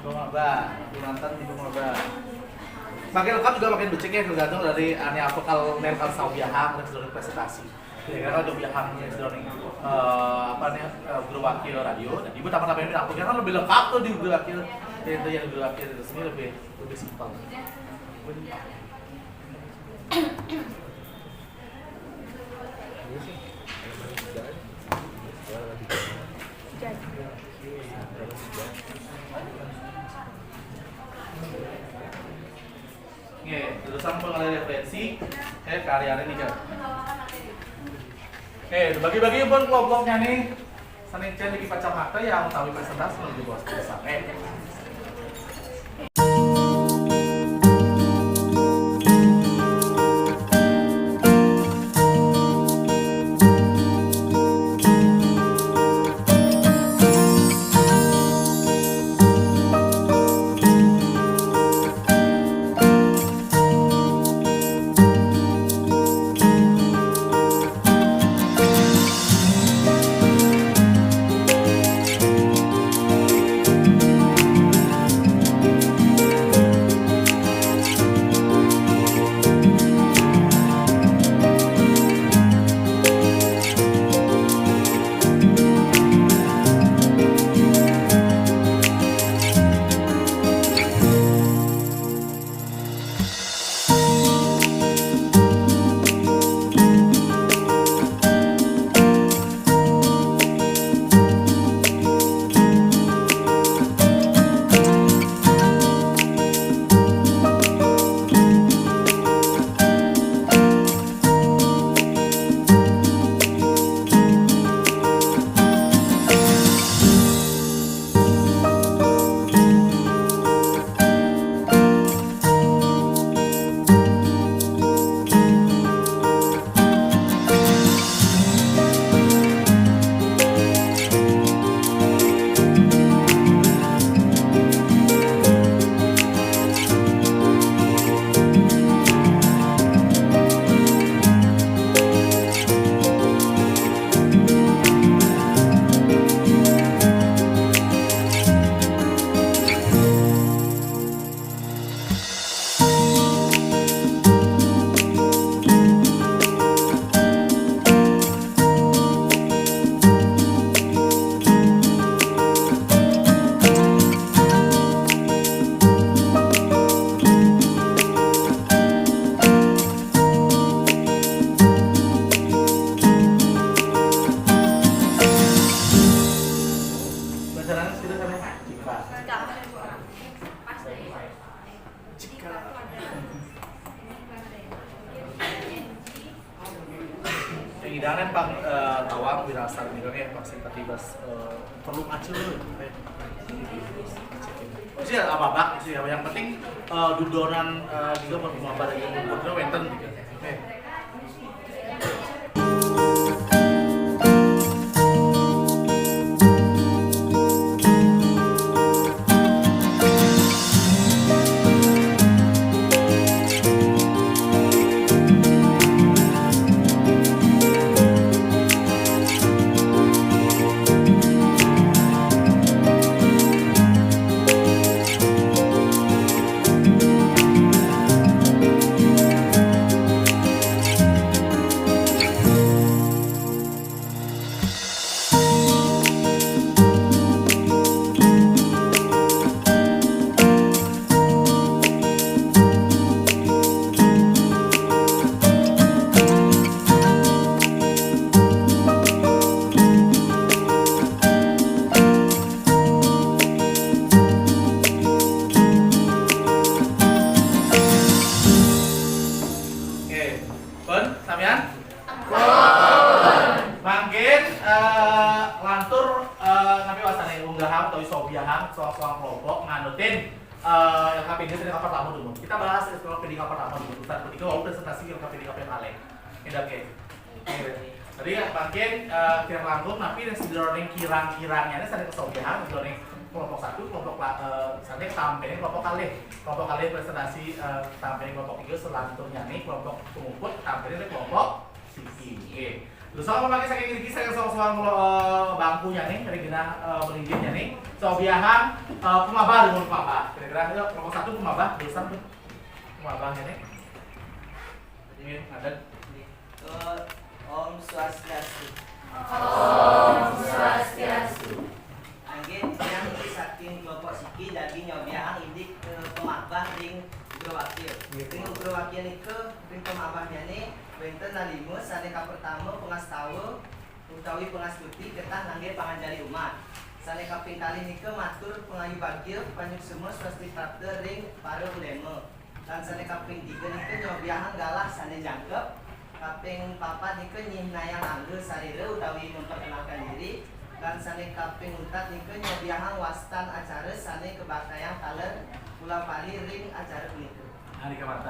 Bang Abah, Jonathan di Bang Abah. Makin lengkap juga makin becik ya, tergantung dari ane apa kalau nel kalau sawiahan dan sudah presentasi. Ya kan ada biahan yang sudah nih eh, apa nih eh, guru wakil radio dan ibu tamat apa ini aku kan lebih lengkap tuh di guru wakil itu yang guru wakil itu sendiri lebih lebih simpel. Oke, terus sampel ada referensi eh karya ini kan. Oke, bagi-bagi pun kelompoknya nih. Sané cék iki pacang makta ya utawi persentase menuju bos desa. Eh. Yang idangan pang eh, tawang wirasar gitu ya pasti tadi bas eh, perlu ngacil eh. Sih apa bak sih yang penting eh, dudonan eh, juga mau mau apa lagi mau wenten gitu. Eh. Oke, pun sampean? Mangkin eh, lantur eh, napi wastané unggahang utawi sobiahang soang-soang kelompok nganutin eh, L K P D tingkat pertama dulu. Kita bahas L K P D tingkat pertama dulu. Urusan ketiga wau presentasi L K P D tingkat kalih. Éndah, oke. Oke. Jadi mangkin eh, kirang langkung napi ning sajeroning kirang-kirangnya ini sané kesobiahang sajeroning kelompok satu, kelompok la- eh, sané tampéné kelompok kalih. Kelompok kalih presentasi eh, tampéné kelompok tiga selanjutnya nih kelompok penguput tampéné kelompok siki. Oke. Terus apa pakai saking ini, saking soal-soal kalau, eh, bangkunya nih, kira-kira, eh, pelindungnya nih. Soal biahan, eh, pemabah dulu, pemabah. Kira-kira, yuk, nomor satu pemabah, tulisan tuh. Pemabahnya nih. Ini ada. Eh, Om Swastiastu. Om Swastiastu. Anggé tiang saking kelompok siki daging nyobiahang indik, eh, pemabah ring Ugrawakya. Iya. Ring Ugrawakya nika, ring pemabahnya nih, wénten lalima, sané kapertama pangastawa utawi pangastuti getah nganggé panganjali umat. Sané kaping kalih nika matur pangayu bagya panyuksma swasti prapta ring para ulema. Lan sané kaping tiga nika nyobiahang galah sané jangkep. Kaping papat nika nyihnayang angga sarira utawi memperkenalkan diri. Lan sané kaping untat nika nyobiahang wastan acara sané kabaktayang taler ulang pali ring acara punika. Nah, di kamar.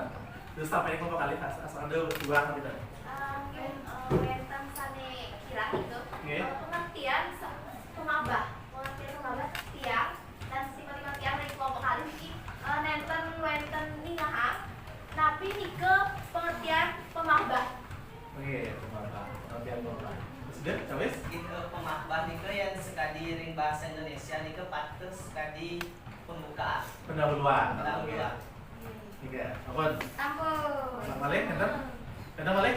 Terus sampai kelompok kali, as-, asal ada dua gitu. Eh, mungkin, eh, wénten sané kirang gitu. Nggih. Eh, pengertian sa-, pemabah. Pengertian pemabah tiang dan sifat-sifat tiang dari kelompok kali niki, eh, nénten wénten ningehang, tapi nika pengertian pemabah. Oke, pemabah. Pengertian pemabah. Sudah, wis? Gitu, pemabah nika yang sekadi ring bahasa Indonesia nika patut sekadi pembukaan. Pendahuluan. Pendahuluan. Tiga. Ampun. Ampun. Balik, enten? Enten balik?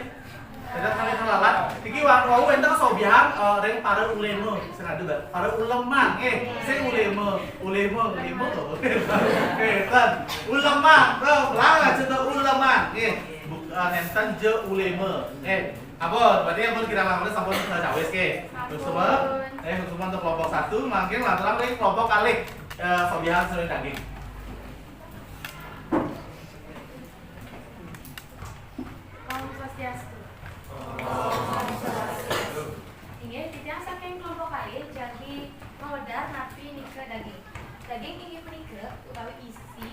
Enten kali kelalat. Iki wa-, wau enten sobihan, eh, ring para ulema. Sing ada, Mbak. Para ulema, eh, sing ulema. Ulema, ulema to. Eh, ten. Ulema, to, ulang aja to ulema. Eh, buk-, eh, nenten je ulema. Eh, ampun, berarti ampun kira langkune sampun, eh, cawis, ke. Terus semua, eh, semua untuk kelompok satu, mungkin lantaran ring kelompok kali, eh, sobihan sering daging. Om Swastiastu. Inggih, titiang saking kelompok kalih jagi mawedar napi nika daging. Daging inggih punika utawi isi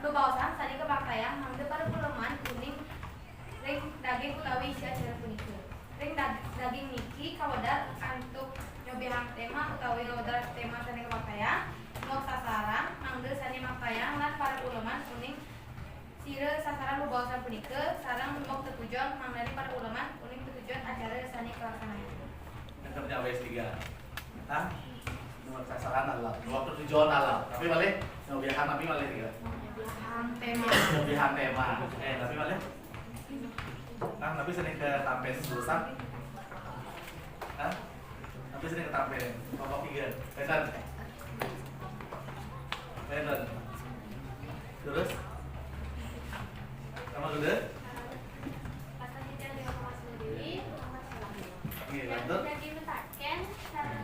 bebaosan sané kabaktayang mangda para uleman uning ring daging utawi isi acara punika. Ring dag-, daging niki kawedar antuk nyobiahang tema utawi kawedar tema sané kabaktayang, mok sasaran mangda sané maktayang lan para uleman uning sira sasaran bebaosan punika sareng mok tetujon mangdané para uleman uning tetujon acara sané kalaksanayang. Yang kerja W S tiga. Hah? Nomor sasaran alam, nomor tetujon alam. Tapi malih, nyobiahang tapi malih tiga. Nyobiahang tema. Nyobiahang tema. Eh, tapi malih? Nah, tapi sering ke tampil jurusan. Hah? Tapi sering ke tampil. Kelompok tiga. Benar? Benar. Terus? Sama dulu? Pasal kita di rumah sendiri, rumah sendiri. Oke, lanjut. Jadi mentaken cara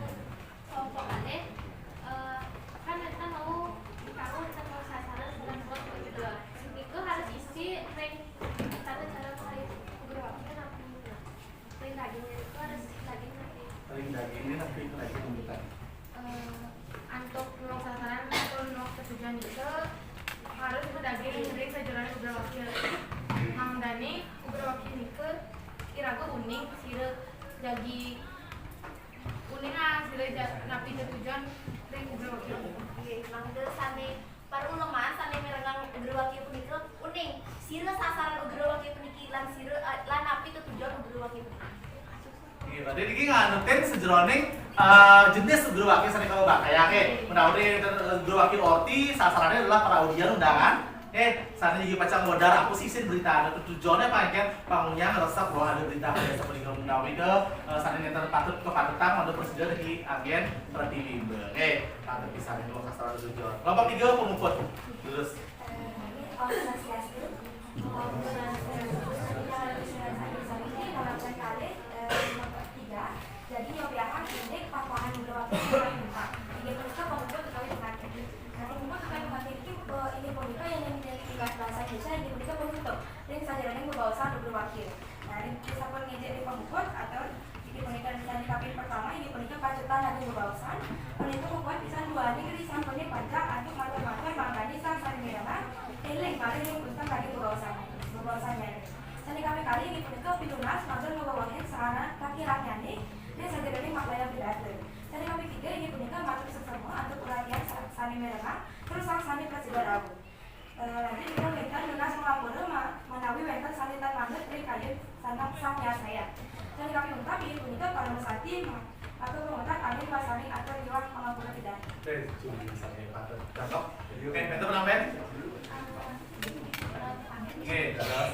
kelompok kalih, eh, kan kita mau tahu tentang sasaran dan kelompok kedua. Itu harus isi ring cara cara kali guru waktu kan aku. Ring daging itu harus daging tapi. Ring daging ini tapi itu lagi tuntutan. Eh, antuk nulung sasaran atau nulung tetujon itu harus bedaging ring sajeroning Ugrawakya. Mangdani Ugrawakya nika iraga uning sira jagi uning, ah, sira ja-, napi tetujon ring Ugrawakya. Nggih, mangda sané para uleman sané mirengang Ugrawakya punika uning sira sasaran Ugrawakya puniki lan sira, eh, lan napi tetujon Ugrawakya puniki. Nggih, berarti niki nganutin sajeroning, eh, jenis Ugrawakya sané kabaktayang, eh. Menawi, eh, Ugrawakya orti sasarané adalah para audian undangan. Eh, sané niki pacang modar aku sih isin berita ada tujuannya apa kan? Pangunyang resep bahwa ada berita pada sapunika menawi ke, eh, sané nénten patut kepatetan ada prosedur di agen pratilimba. Eh, patut bisa nih kalau sasaran tujuan. Kelompok tiga pemuput. Terus. Eh, ini Om Swastiastu. Om Swastiastu. Ini nomor tiga. Jadi, nyobiahang indik pakuahan Ugrawakya sing kaping empat. Inggih punika pemuput utawi pengganti. Nah, pemuput utawi pengganti niki, eh, inggih punika yang nyanyi dari bahasa Indonesia, inggih punika penutup. Ring sajeroning bebaosan Ugrawakya. Nah, ring sampun ngejek ring pemuput atau inggih punika ring sajeroning kaping pertama, inggih punika pacutan lagi bebaosan. Punika pemuput pisan duaning ring sampune panjang antuk matur-matur mangdani sang sané mirengang éling malih ring unteng lagi bebaosan. Bebaosannya. Sané kaping kalih inggih punika pitunas matur ngawewahin sarana kakirangnyané ring sajeroning maklayang pidarta. Sané kaping tiga inggih punika matur suksma antuk uratian sa-, sané mirengang tur sang sané prasida rauh. Eh, lanjut, kita wénten nunas pangapura ma-, manawi wénten sané tan manut ring kayun sang, sang miarsayat. Sané kaping ungkap inggih punika parama santi ma-, atau pangortan amin pasaning atur miwah pangapura pidan. Oké, cuma sané patut. Cakep. Oké, wénten penambahan? Oké, terus.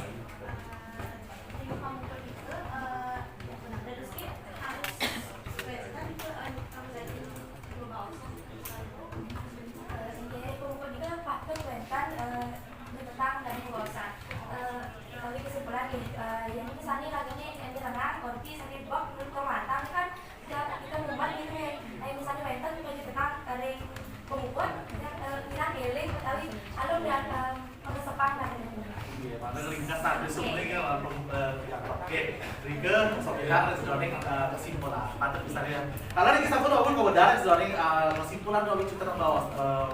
Inggih, pangapura nika patut wénten, eh, betang dan bebaosan. Eh, utawi kesimpulan nggih, eh, yén misalnya lagine enten terang, korupsi, sakit bok, menurut pemantang kan, ya, kita mumet gitu ya. Nah, misalnya wénten bagi betang, eh, ring pemukul, ya, eh, kirang eling, utawi alun dan, eh, pengesepan katanya. Iya, padahal ringkas tapi sebenarnya kalau, eh, ya, oké. Rike, sopirang, sedoning, eh, kesimpulan. Patut misalnya, kalau Rike sampun wau kawedar, sedoning, eh, kesimpulan dua lucu terbawa, eh,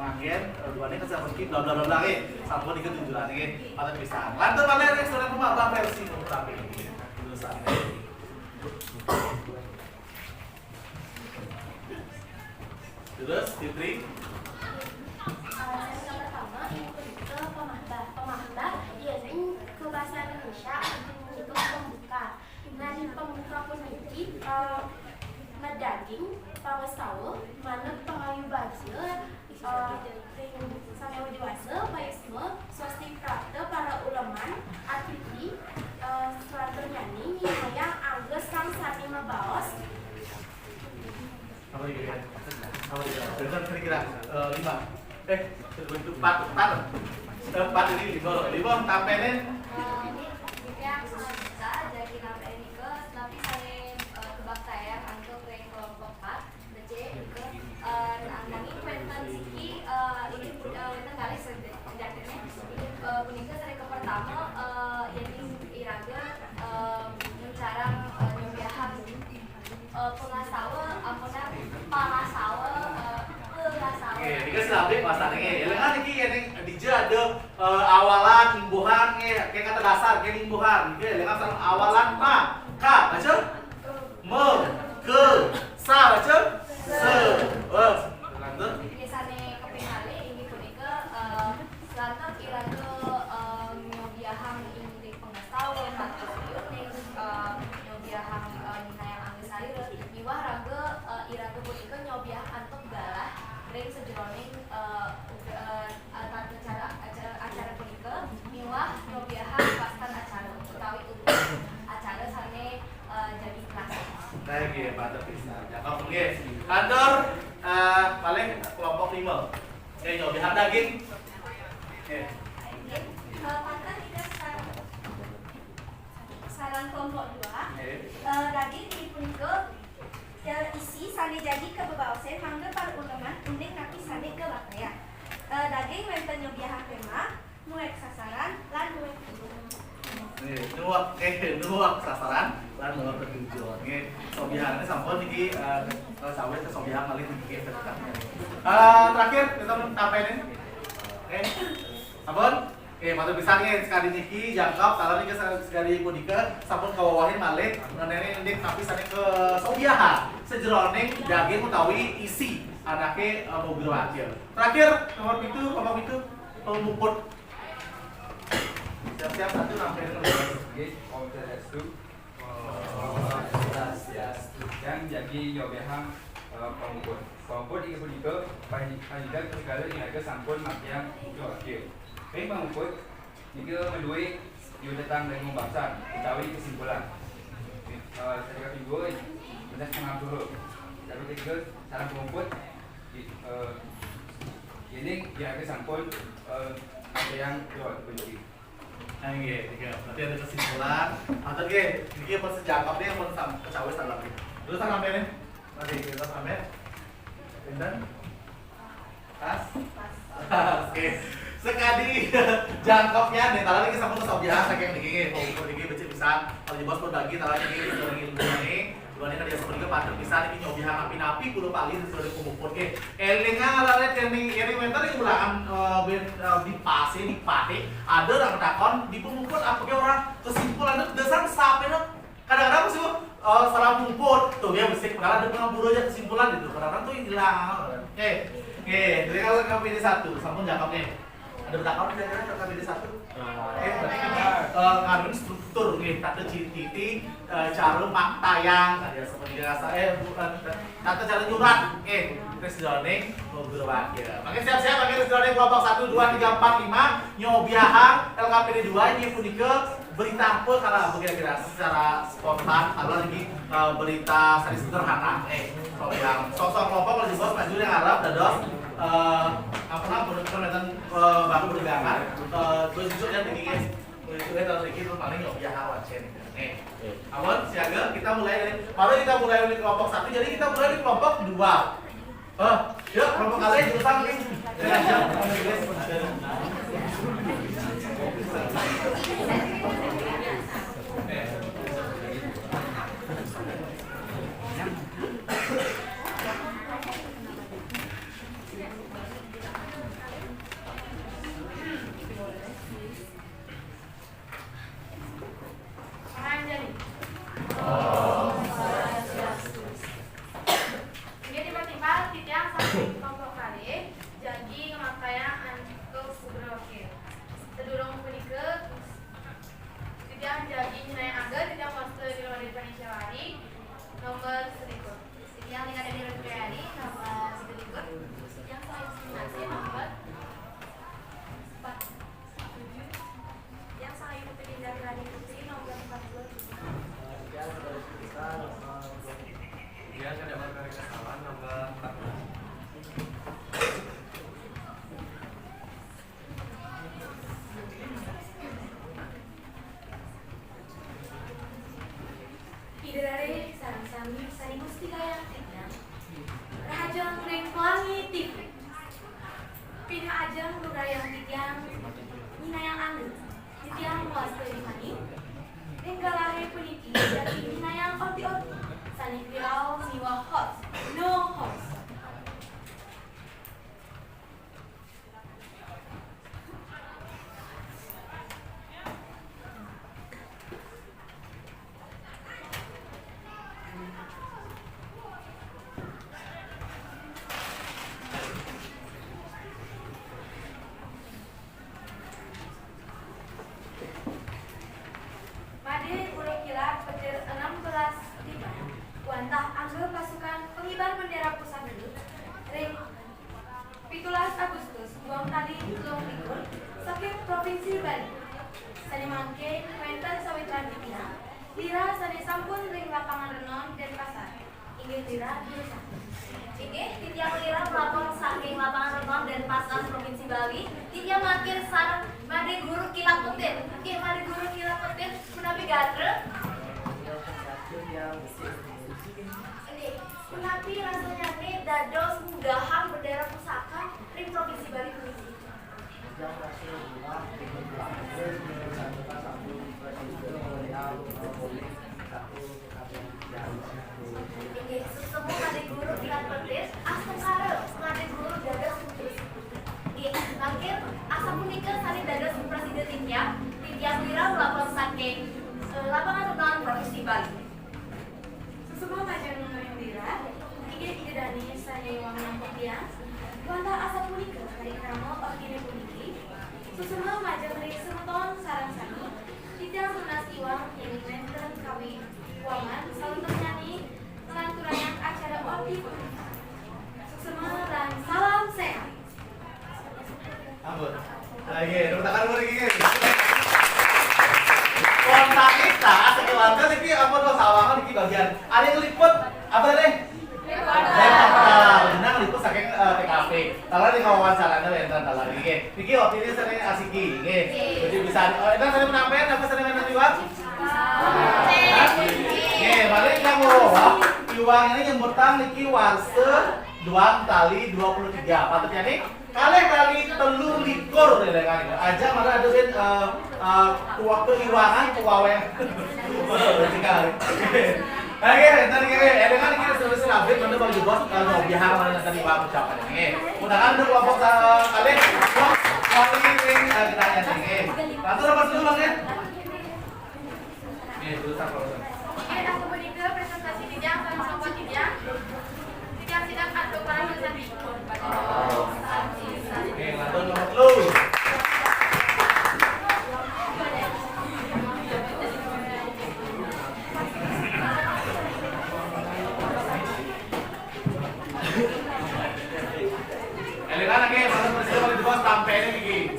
Manggen, eh, duane kan seperti bla bla bla bla, eh. Sampun ikut tujuan, eh. Patut bisa. Lantur mana yang sudah rumah, Bang, versi Bung Prabi? Tulisan. Terus, Fitri? Eh, sané kapertama, inggih punika pamahbah. Pamahbah, yén ing basa Indonesia, inggih punika pembuka. Nah, ing pembuka puniki, eh, madaging pangastawa, manut pangayu bagia, eh, ring sané dewasa, payusma, swasti prapta para uleman, atiti, eh, salanturnyané nyinahang angga sang sané mabaos. Apa lagi ya? Apa lagi ya? Benar kira-kira, eh, lima. Eh, empat, empat. Eh, empat ini lima. Lima, tampenin. Eh, ini yang selanjutnya, jadi nampenin ke, tapi saya, eh, kebaktian untuk ring kelompok empat, becik, ke, eh, nanging wénten siki, eh, ini, eh, wénten kalih subjek, subjeknya. Ini, eh, punika sané kapertama, eh, yén iraga, eh, nguncarang, eh, nyobiahang, eh, pangastawa, ampunang, pangastawa, eh, pangastawa. Oké, ini kan silabik bahasanya, nggih. Élingang niki, yén ning dija ada, eh, awalan, imbuhan, nggih. Kayak kata dasar, kayak imbuhan, nggih. Élingang sareng awalan, ma, ka, baca? Me, ke, sa, baca? Se. Wes, lanjut. Nggih, sané kaping kalih inggih punika, eh, selantur iraga, eh, nyobiahang indik pangastawa, matur siuning, eh, nyobiahang, eh, nyinahang angga sarira, miwah raga, eh, iraga punika nyobiahang antuk galah ring sajeroning, eh, uga-, eh, tata cara acara, acara punika, miwah nyobiahang wastan acara utawi uga acara sané, eh, jagi pelaksanaan. Baik, ya, patut bisa. Cakep, nggih. Lantur, eh, paling kelompok lima. Oké, nyobiahang daging. Oké. Inggih, eh, patut kita sekarang. Sareng kelompok dua, eh, daging inggih punika, eh, isi sané jagi kabebaosan mangda para uleman uning napi sané kawaktayang. Eh, daging wénten nyobiahang téma, nuek sasaran, lan nuek tujuan. Nih, nuek, eh, nuek sasaran, lan nuek tujuan. Nggih, sobiahané sampun niki, eh, sawit sobiahan malih niki. Eh, terakhir, kita tampenin. Oké. Sampun? Oké, patut pisan nggih, sakadi niki, jangkep, taler niki sa-, sakadi punika, sampun kawawahin malih, ngenani indik napi sané kasobiahang sajeroning daging utawi isi anaké, eh, mawiratya. Terakhir, nomor pitu, nomor pitu, pamuput. Siap-siap satu sampai nomor. Nggih, Om Swastiastu. Om Swastiastu. Yang jagi nyobiahang, eh, pamuput. Pamuput inggih punika, panyidang segala iraga sampun makyang puja wakil. Ring pamuput, nika madué yudaning pungkasan utawi kesimpulan. Eh, sané kaping dua, bener setengah dulu. Sané ketiga, sareng pamuput, di, eh, ini iraga sampun, eh, makyang puja wakil puniki. Nah, nggih, nggih. Berarti ada kesimpulan. Atau nggih, niki pun sejangkep nih, pun sam-, kacawis dalam nih. Terus sampai nih. Masih, kita sampai. Pinten? Pas? Pas. Oké. Sakadi jangkepnya nih, taler niki sampun kasobiahang saking niki nggih, pamuput niki becik pisan. Kalau di bos pun bagi, taler niki dari ilmu nih. Duaning kadi sapunika patut pisan niki nyobiahang napi-napi kula pali sesuai pamuput nggih. Élingang alit-alit yén, yén wénten ring ulangan, eh, ben-, eh, di pase, di pate, ada orang takon di pamuput apa ké orang kesimpulan dasar sampai kadang-kadang sih, eh, salah pamuput tuh ya, mesti kadang ada pengabur aja kesimpulan gitu. Kadang-kadang tuh hilang. Oké. Oké, jadi kalau K P D satu, sampun jangkep nih. Ada berapa kira-kira L K P D satu? Eh, berarti ini, eh, ngaran struktur nih, tata ciri, eh, cara maktayang, tadi ya, seperti biasa, eh, bu-, eh, tata cara nyurat, eh, terus jroning ngubur wakil. Oke, siap-siap, oke, terus jroning kelompok satu, dua, tiga, empat, lima, nyobiahang L K P D dua, ini punika berita apa kalau apa kira-kira secara spontan, kalau lagi, eh, berita sari sederhana, eh, kalau yang sosok kelompok kalau di bos maju yang Arab, dados, eh, apa namanya, permainan, eh, baru berdagangan, eh, gue jujur ya, tinggi, gue jujur ya, tahun ini tuh paling nggak punya hal, Cen. Nih, aman, siaga, kita mulai dari, baru kita mulai dari kelompok satu, jadi kita mulai dari kelompok dua. Eh, yuk, kelompok kalian jurusan nih. Manjari. Inggih, timpal-timpal titiang saking kelompok kalih jagi ngamakayang antuk gubernur wakil. Sadurung punika, titiang jagi nyinayang angga, titiang wasta Nirmadi Panisyawari, nomor selikur. Titiang Nika Deni Rudrayani, nomor selikur. Titiang Soekarno nomor empat. Yang saya ikuti tindak lanjut itu nomor empat puluh tujuh. Dia tidak berkali kesalahan nomor empat belas. Ida dané sareng sami sané Gusti kayang titiang. Rahajeng ring Pelangi T V. Pinaka ajeng rurayang titiang nyinayang angga. Titiang wasta Nirmadi. Ring galahé puniki jagi nyinayang orti-orti sané virau miwah hoax, no hoax. Madé guru kilat petir enam belas lima, wantah angga pasukan pengibar bendera pusaka ring pitulas Agustus, duang tali telung likur, saking Provinsi Bali. Sané mangkin wénten sawitran titiang, lira sané sampun ring Lapangan Renon, Denpasar. Inggih, lira, jurusan. Inggih, titiang lira mlapor saking Lapangan Renon, Denpasar, Provinsi Bali. Titiang mangkin sareng Madé Guru Kilat Petir. Inggih, Madé Guru Kilat Petir, punapi gatra? Inggih, punapi rasannyané dados ngunggahang bendera pusaka ring Provinsi Bali puniki? Inggih, suksma Madé Guru Kilat Petir, astungkara Madé Guru dados putri. Inggih, mangkin asapunika sané dados prasida titiang, titiang lira mlapor saking, eh, Lapangan Renon, Provinsi Bali. Suksma majeng ring lira, inggih Ida dané sané wangiang titiang, wantah asapunika parikrama ortiné puniki. Suksma majeng ring semeton sareng sami, titiang nunas iwang yén wénten kawiwaman salunturnyané nglanturayang acara orti punika. Suksma lan salam séhat. Ampun. Lagi, tepuk tangan buat Riki. Spontanita, sekeluarga niki apa tuh sawangan niki bagian. Ada yang liput, apa tadi? Liput. Nah, liput saking, eh, T K P. Kalau di wawancaranya wénten kalau niki. Niki waktu ini sering asiki, nggih. Jadi bisa, oh, itu saya menambahin apa sering menambahin? Nggih, balik kamu. Iwang ini nyebutang niki warsa duang tali dua puluh tiga. Patut ya nih? Kalih tali telu likur ya, dengan ini. Aja malah ada, eh, eh, kuah keiwangan, kuaweng. Sekali. Oke, ntar gini, eh, dengan kita sudah selabit, mana bang juga, eh, mau biar mana tadi bang ucapan ini. Mudahan ada kelompok, eh, kalih, wah, wali ini, eh, kita ya, ini. Atur apa dulu, Bang, ya? Nih, dulu tak, Bang. Oke, aku menikah presentasi titiang, salam sapa titiang. Titiang sidang atau para peserta. Oke, ngatur nomor telu. Sampainya begini.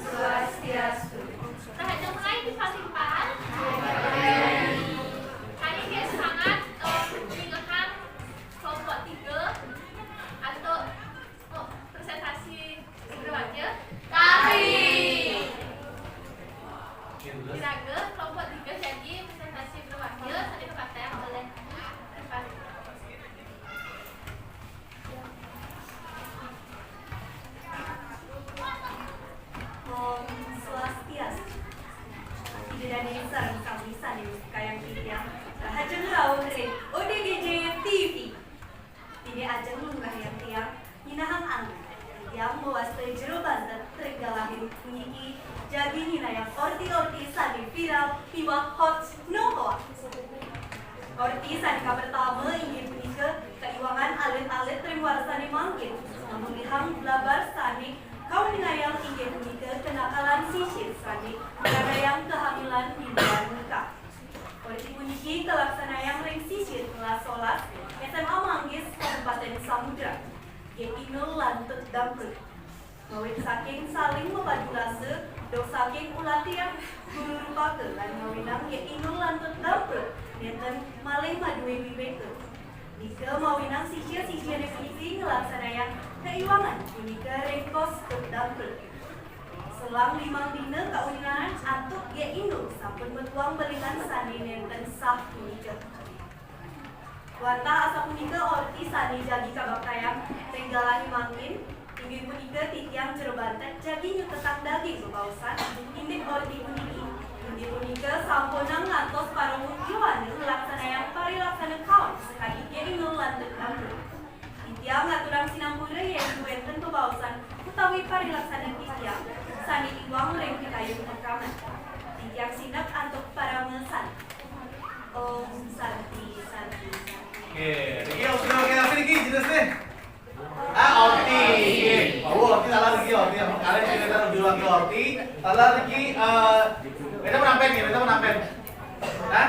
Swastiastu. Nah, yang mulai di Patimpan. Kami biasa sangat eh, mendengarkan kelompok tiga atau oh, presentasi berwajah. Kami. Kira-kira kelompok tiga jadi presentasi berwajah, saya kepakai oleh Pak. Om Swastiastu. Ida dané sareng sami sané kayang titiang. Rahajeng rauh ring O D G J T V. Ida ajeng lumrahang tiang nyinahang angen. Tiang mawasta Jero Bantet ring galahe puniki jagi nyinahang orti-orti sané viral miwah hoax no hoax. Orti sané kapertama inggih punika kaiwangan alit-alit ring warsané mangkin, ngamolihang blabar sané kauningayang inggih punika kenakalan sisir sané ngranayang kehamilan di luar nikah. Orti puniki kalaksanayang ring sisir kelas solas S M A Manggis, Kabupaten Samudra. Yéh Inul lan Tut Damprut. Ngawit saking saling mapadu rasa, duk saking ulatian guru rupaka lan ngawinang Yéh Inul lan Tut Damprut nénten malih madué wiwéka. Nika mawinang sisya-sisyané puniki nglaksanayang kaiwangan punika ring kos Tut Damprut. Selang limang dina kauninganan antuk Yéh Inul sampun metuang belingan sané nénten sah punika. Wantah asapunika orti sané jagi kabaktayang ring galahe mangkin, inggih punika titiang Jero Bantet jagi nyutetang daging bebaosan indik orti puniki. Inggih punika sampunang ngantos para yowana nglaksanayang parilaksana kaon sakadi Yéh Inul lan Tut Damprut. Titiang ngaturang sinampura yén wénten bebaosan utawi parilaksana titiang sané iwang ring pikayun pakamen. Titiang sinek antuk parama santi. Om Santi, Santi, Santi. Oke, niki orti, oke, apa niki jenisnya? Ah, orti. Oke. Oh, orti taler niki, orti. Kalian cerita lebih lagi orti. Taler niki, eh, beda penampen ya, beda penampen. Nah,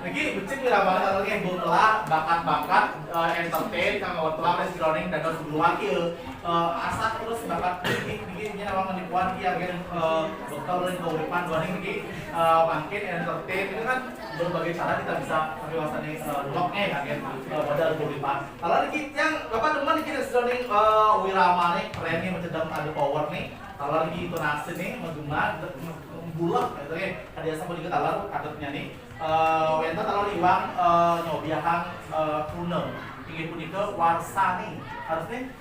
niki becik wiramane taler niki, Bu, telah bakat-bakat, eh, entertain, kang awet tuang, res groning, dados guru wakil. Eh, asah terus bakat niki, niki, niki nawang nipuan ki agen, eh, bekal ring kauripan duaning niki, eh, mangkin entertain itu kan berbagai cara kita bisa pakai wasane, eh, vlog nih agen, eh, modal kauripan. Kalau niki yang Bapak demen niki res groning, eh, wiramane keren nih, macedem ada power nih. Kalau niki intonasi nih, menggema, bulek gitu ya. Tadi asal juga talar adatnya nih. Eh, wénten talar iwang, eh, nyobiahang, eh, kruna. Inggih punika warsani. Harusnya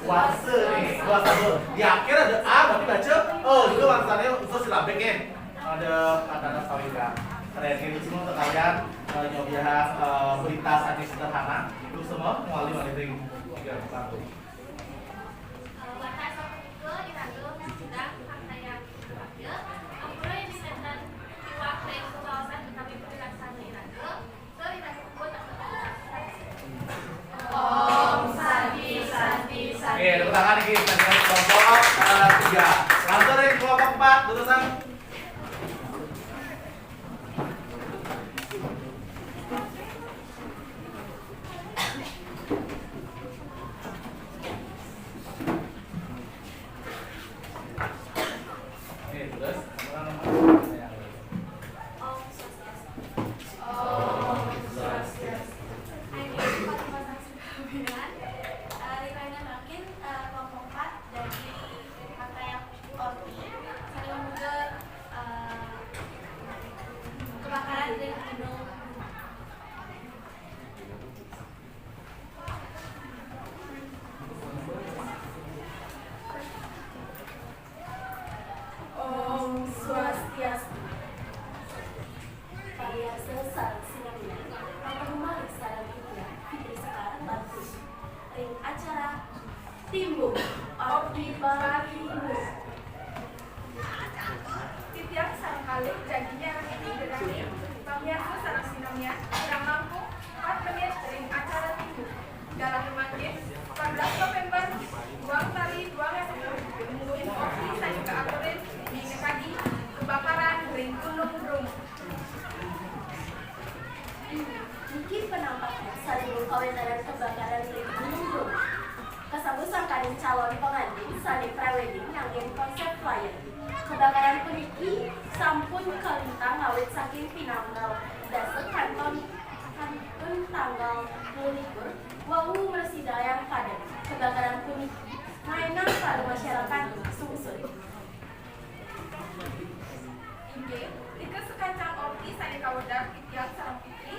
Warsa nih, warsa tuh. Di akhir ada A, tapi baca, oh, itu warsa nih, khusus silabik ya. Ada kata-kata sawika. Keren, ini semua sekalian, eh, nyobiahang, eh, berita saking sederhana. Itu semua, mawali malih ring tiga, satu. Om Santi, Santi, Santi. Oke, tepuk tangan lagi, tepuk tangan kelompok, eh, tiga. Lanjut dari kelompok empat, terusan. Oke, terus, teman-teman. Om Swastiastu. Om Swastiastu. Ayo, Pak, Mas, Mas, Mas. Eh, rikanya makin, eh, kelompok empat dari Partai Orti, saya juga, eh, kebakaran dari Gunung. Om Swastiastu. Pariarsa sareng sinamian, mangda malih sareng titiang Fitri Sekar lan tim ring acara Timbuk Orti Bali. Titiang sareng kalih jagi nyarengin ida dané, pamiarsa sareng sinamian, kirang langkung empat menit ring acara Timbuk. Galah mangkin, empat belas November, duang tari, duang asepun, mungguing orti sané kaaturin, inggih kadi, kebakaran ring Gunung Bromo. Niki penampilan Sadurung kawéntenan kebakaran ring Gunung Bromo, kasambut sangkaning calon pangantén sané prewedding nganggén konsép flyer. Kebakaran puniki sampun kalintang ngawit saking pinanggal dasa kanton kantun tanggal telu likur wau mresida yang padem. Kebakaran puniki maenang para masyarakat sungsut. Inggih, nika sakancan orti sané kawedar titiang sareng Fitri.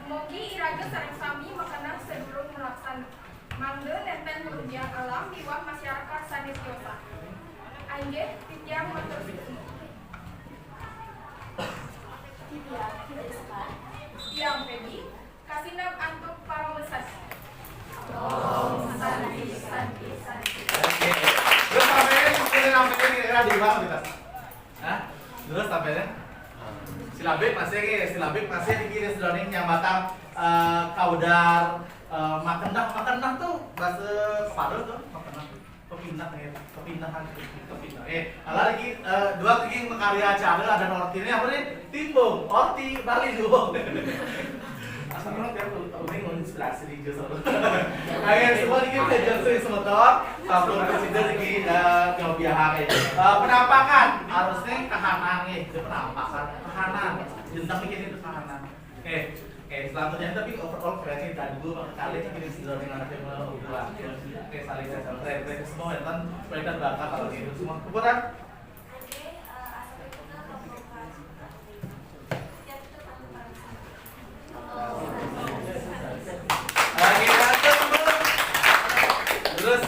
Dumugi iraga sareng sami makeneh sadurung malaksana. Mangda nénten ngrugiang alam miwah masyarakat sané tiosan. Inggih, titiang matur suksma. Titiang Fitri Sekar. Titiang Feby. Kasineb antuk paramasanti. Om Santi, Santi, Santi. Oke. Terus sampai ini, mungkin sampai ini kira-kira di mana kita? Hah? Terus sampai ini? Silabik masih, oke. Silabik masih, niki, ring sedaning nyambatang, eh, kawedar, eh, makeneh, makeneh tuh bahasa Kepadon tuh, makeneh. Pepineh, ya. Pepineh, pepineh. Eh, ada lagi, eh, dua lagi makarya acara, ada ortiné apa nih? Timbung, orti, Bali, timbung. Asal orang tiap tahun ini mau inspirasi di Jus apa? Oke, semua dikit aja, sering semeton. Sampun presiden lagi, eh, nyobiahake. Eh, penampakan, harusnya kahanan nih, itu penampakan, kahanan. Jentang bikin itu kahanan. Oke, oke, selanjutnya tapi overall keren sih, tadi dulu pakai kali ini sudah dengan ada yang mau dua. Oke, saling saya sampai, oke, semua wénten, wénten bakat kalau gitu semua. Kemudian, oke, lanjut, terus.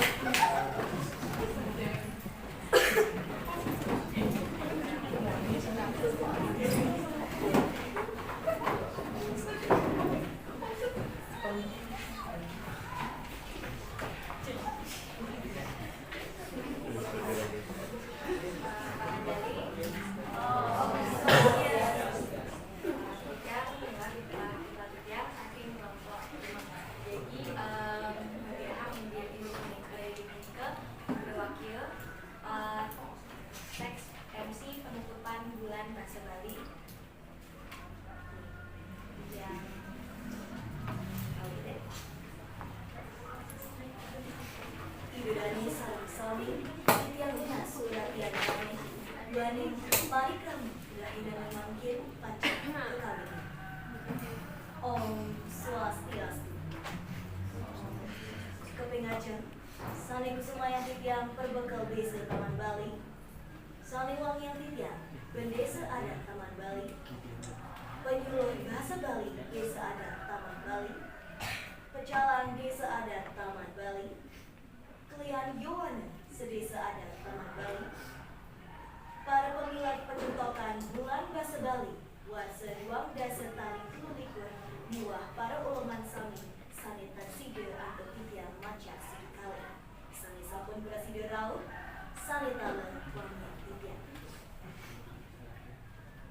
Jadi, em, pihak menjadi berwakil, eh, teks M C penutupan Bulan Bahasa Bali. Ya. Ida dané sareng sami, titiang nunas suratian dané, duaning parikrama rahinané mangkin pacang kakawitan. Om Swastiastu. Kaping ajeng, sané kusumayang titiang perbekel Désa Taman Bali, sané wangiang titiang Bendésa Adat Taman Bali, penyuluh bahasa Bali Désa Adat Taman Bali, pecalang Désa Adat Taman Bali, klian yowana sedésa adat Taman Bali, para pamilet penyuntokan Bulan Basa Bali warsa duang dasa tali telu likur miwah para uleman sami sané tan sida antuk titiang macak sida kalih. Sané sampun prasida rauh, sané taler wangiang titiang.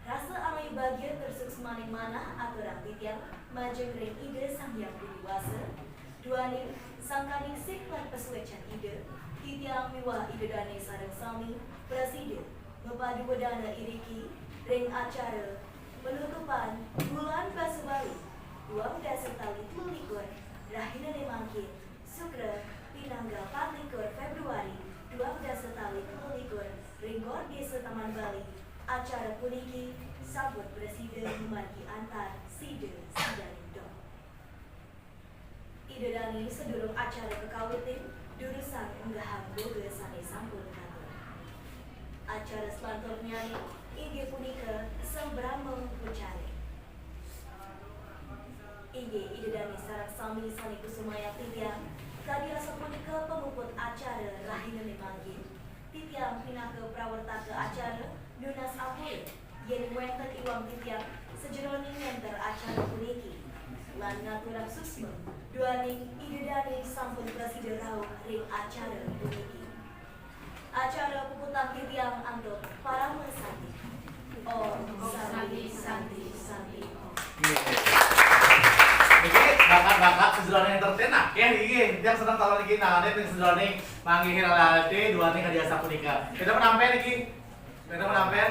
Rasa angayu bagia tur suksmaning manah aturang titiang majeng ring Ida Sang Hyang Widhi Wasa, duaning sangkaning sih lan pasuécan Ida, titiang miwah Ida dané sareng sami prasida mapadu wedana iriki ring acara penutupan Bulan Basa Bali duang dasa tali telu likur, rahinané mangkin, Sukra, pinanggal patlikur Fébruari duang dasa tali telu likur, ring Gor Désa Taman Bali. Acara puniki sampun prasida mamargi antar sida sidaning dong. Ida dané sadurung acara kakawitin, durusang enggahang boga sané sampun katur. Acara salanturnyané inggih punika Sambrama Pucare. Inggih, Ida dané sareng sami sané kusumayang titiang, kadi asapunika pamuput acara rahinané mangkin. Titiang pinaka prawertaka acara nunas ampura yén wénten iwang titiang sajeroning nénter acara puniki. Lan ngaturang suksma duaning Ida dané sampun prasida rauh ring acara puniki. Acara puputang titiang antuk parama santi. Om Santi, Santi, Santi, Om. Niki bakat-bakat sajeroning entertain akéh niki. Titiang seneng kalau niki nanganin ring sajeroning manggihin alit-alité duaning kadi asapunika. Kita penampén niki. Meta penampen?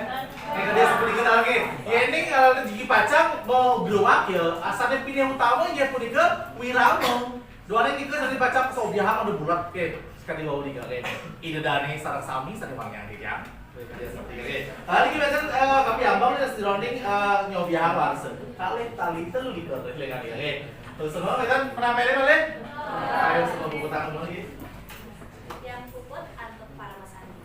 Nika dia seperti kita lagi. Ya, ini kalau rezeki pacang mau beruak ya, asalnya pilih utama ya punika wirama. Duaning nika sami pacang sobiahang anu bulat. Oke, sekali wau nika, oke. Ida dane sareng sami sami manggihan titiang. Oke, seperti itu, oke. Tadi kita kan, eh, kami ambang nih, sejeroning, eh, nyobiahang warsa. Kalih tali telu likur, oke, kali, oke. Terus semua kan penampennya balik? Ayo, semua buku tangan lagi. Yang puput antuk para masani.